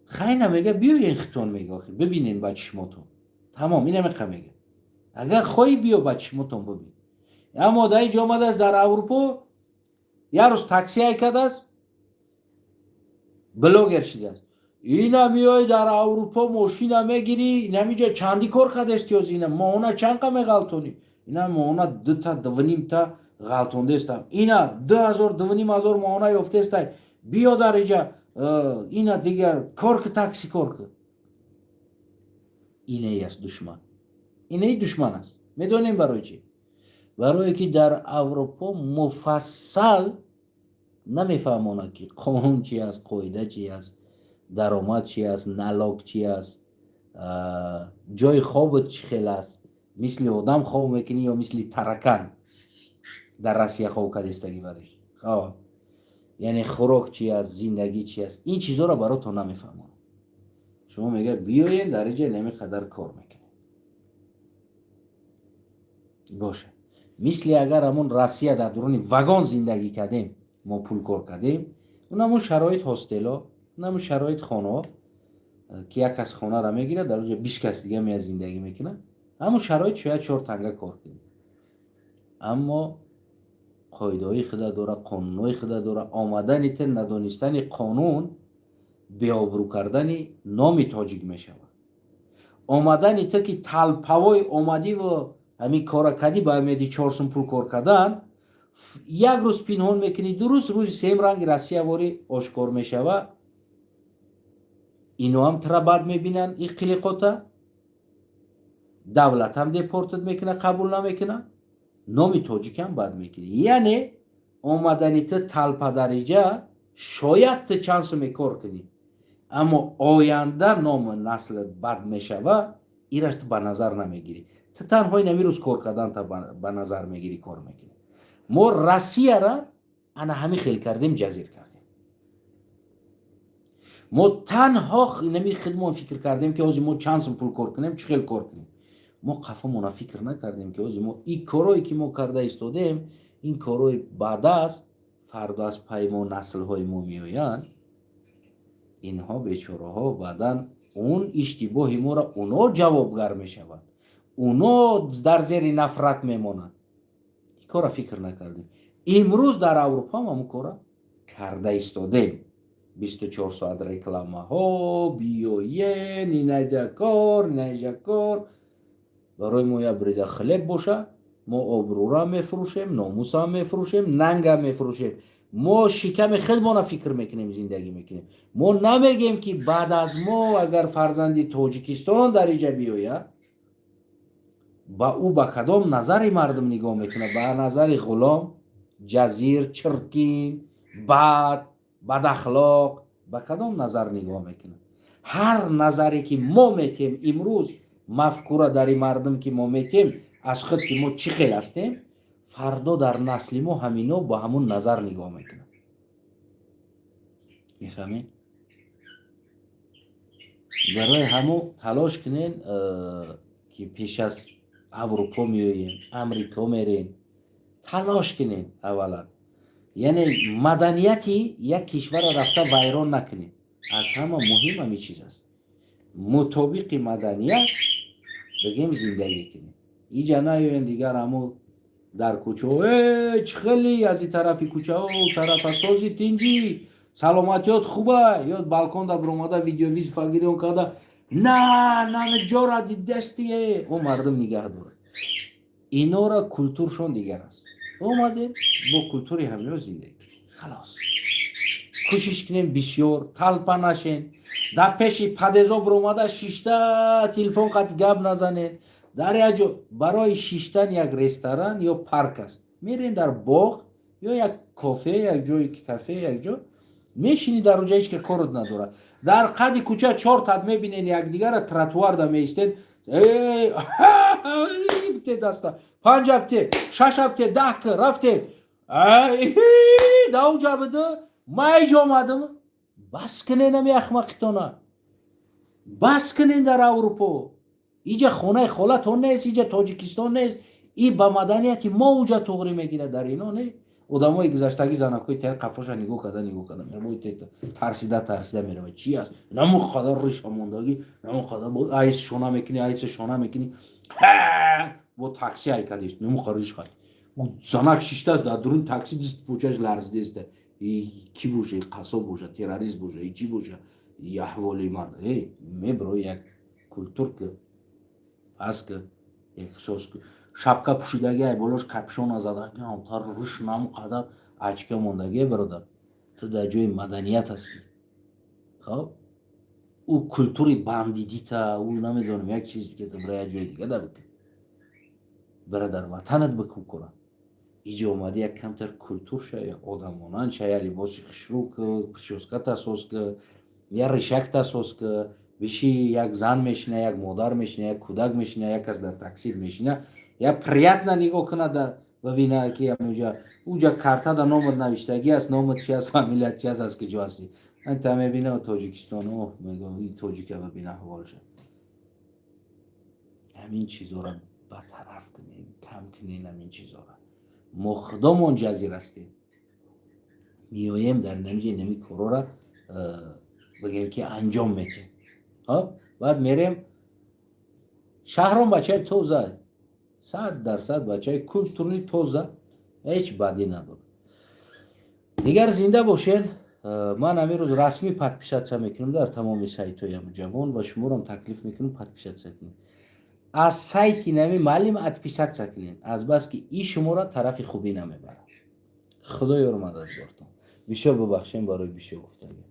Хайна мега, биёен хитон, мега, охи бибинен ба чишмотон, тамом. Ина меха мега, агар хоҳӣ, биё ба чишмотон бибин. Аммо дар инҷо омадааст, дар Аврупо як рӯз такси ай кардааст, блогер шидааст. Ина миёй дар Аврупо, мошина мегирӣ, инамиҷа чанди кор кардааст, ёз ина моҳона чанд қа меғалтонӣ? Ина моҳона дута дувнимта ғалтондаестам, ина 2000, 2500 моҳона ёфтаестай. Биё дар иҷа, ина дигар кор ки, такси кор ки. Иней аст душман, иней душман аст. Медонем барои чӣ? Барое ки дар Аврупо муфассал намефаҳмонад, ки қонун чи аст, қоида чи аст, даромад чи аст, налог чи аст, ҷои хобат чӣ хел аст, мисли одам хоб мекунӣ ё мисли таракан дар Россия хоб кардистагӣ бариш, яъне хӯрок чи аст, зиндагӣ чи аст, ин чизҳоро баротон намефаҳмонад. Шумо мега, биёен дар инҷа, инами қадар кор мекунем, бошад. Мисли агар ҳамон Россия дар дуруни вагон зиндагӣ кардем, мо пул кор кардем, он ҳамон шароит, ҳостело, он ҳамон шароит, хонаҳо, ки як кас хонаро мегирад, дар оҷа 20 кас дига меяд, зиндагӣ мекунад, ҳамон шароит шояд чор танга кор кунем, аммо қоидаҳои худа дора, қонунҳои худа дора. Омадани те, надонистани қонун беобрӯ кардани номи тоҷик мешавад. Омадани те, ки талпавой омадиву ҳамин кора кардӣ, ба умеди 4 сум пул кор кардан, як рӯз пинҳон мекунӣ, дуруст, рӯзи сеюм ранги россияворӣ ошкор мешава. Иноам тра бад мебинанд, и қилиқота давлатам депортат мекунад, қабул намекунад, номи тоҷикам бад мекунӣ. Яъне омадани ту талпадариҷа. Шояд ту чанд суме кор кунӣ, аммо оянда ному наслат бад мешава. Ираш ту ба назар намегирӣ. Ту танҳо инами рӯз кор карданта ба назар мегирӣ, кор мекунӣ. Мо Россияра ана ҳамин хел кардем, ҷазир кардем. Мо танҳо инами худмон фикр кардем, ки ҳозир мо чанд сум пул кор кунем, чӣ хел кор кунем. Мо қафомона фикр накардем, ки ҳозир мо ин корое ки мо карда истодем, ин корҳои бад аст. Фардо аз пайи мо наслҳои мо меоянд. Инҳо бечораҳо баъдан он иштибоҳи моро уно ҷавобгар мешаванд, уно дар зери нафрат мемонанд. Ин корро фикр накардем. Имрӯз дар Аврупо ҳам ҳамун корро карда истодем: 24 соат рекламаҳо, биёен, инаҷа кор, инаҷа кор. Барои мо як брида хлеб боша, мо обрӯра мефурӯшем, номусам мефурӯшем, нангам мефурӯшем. Мо шиками худмона фикр мекунем, зиндагӣ мекунем. Мо намегем, ки баъд аз мо агар фарзанди Тоҷикистон дар иҷа биёяд, ба ӯ ба кадом назари мардум нигоҳ мекунад: ба назари ғулом, ҷазир, чиркин, бад, бадахлоқ, ба кадом назар нигоҳ мекунад? Ҳар назаре ки мо метем имрӯз, мафкура дари мардум ки мо метем аз худ, ки мо чӣ хел ҳастем, фардо дар насли мо ҳамино ба ҳамун назар нигоҳ мекунад. Мефаҳмед? Барои ҳамун талош кунен, ки пеш аз Аврупо меоем, Амрико мерем, талош кунен аввалан, яъне маданияти як кишварро рафта вайрон накунем. Аз ҳама муҳим ҳамин чиз аст: мутобиқи маданият бигем зиндагӣ кунем. Иҷа наёен дигар ҳамун дар кӯчаҳо э чӣ хеле аз ин тарафи кӯчаҳо тарафа сози, тинҷӣ, саломатиёт хуба, ё балконда биромада видеовызов гирён карда на намеҷора дидастие. О, мардум нигаҳ дорад инора, культуршон дигар аст. Омадем, бо культури ҳамино зиндагӣ, халос. Кӯшиш кунем, бисёр талпа нашен, дар пеши подъездо биромада шишта телефон қати гап назанен. Дар як ҷо барои шиштан як ресторан ё парк аст, мерен дар боғ ё як кофе, як ҷое кафе, як ҷо мешинӣ. Дар онҷа ҳеч ке корот надорад. Дар қади кӯча чор тат мебинен якдигара, тротуарда меистен, бите даста, панҷ ҳафте, шаш ҳафте, 10 ки рафтем, да уҷа буду майҷ омадам. Бас кунен ами ахмақитона, бас кунен. Дар Аврупо иҷа хонаи холатон нест, иҷа Тоҷикистон нест. И ба маданияти мо уҷа туғрӣ мегирад, дар ино не. Одамои гузаштагӣ, занакҳои тер қафоша нигоҳ карда, нигоҳ карда, тарсида, тарсида меравад. Чи аст? Наму қадар риша мондагӣ, наму қадар айс шона мекунӣ, айса шона мекунӣ, бо такси айкадиш наму риш қад занак шиштааст дар дуруни такси, дист почаш ларзидеста. Ки боша? Қассоб боша, террорист боша, чӣ боша? И аҳволи мард э мебро. Як культур ки пас ки эҳсос ки шапка пӯшидаги, ай болош капюшона задаги, тар риш наму қадар очка мондаги. Бародар, ту дар ҷои маданият ҳастӣ. Хоб, ӯ культури бандитита, ӯ намедонам, як чиз дига бира, як ҷои дига да бикун, бира дар ватанат бикун кора. Иҷо омади, як камтар культур ша, одамонанд ша, я либоси хушрӯ ки, прическата соз ки, я ришакта соз ки, биши. Як зан мешина, як модар мешина, як кӯдак мешина, як кас дар таксид мешина, я приятно нигоҳ кунад, бибина, ки уҷа уҷа картада номат навиштагӣ аст, номат чи аст, фамилият чи аст, аз куҷо ҳастӣ. Та мебина Тоҷикистон, о, мего и тоҷика, бибина аҳволша. Ҳамин чизоро батараф кунем, кам кунем ҳамин чизоро. Мо худомон ҷазир ҳастем, меоем дар намиҷа нами корора бигем, ки анҷом метем. Баъд мерем. Шаҳром бачаи тоза, 100% бачаи культурный, тоза, ҳеҷ бадӣ надорад. Дигар зинда бошен. Ман ҳамин рӯз расмӣ подписаться мекунам дар тамоми сайтҳои ҷавон ва шуморам таклиф мекунам, подписаться кунед. Аз сайти нами маълим отписаться кунед, азбаски и шуморо тарафи хубӣ намебарад. Худо ёру мададгортон. Бисёр бубахшем барои бисёр гуфтагӣ.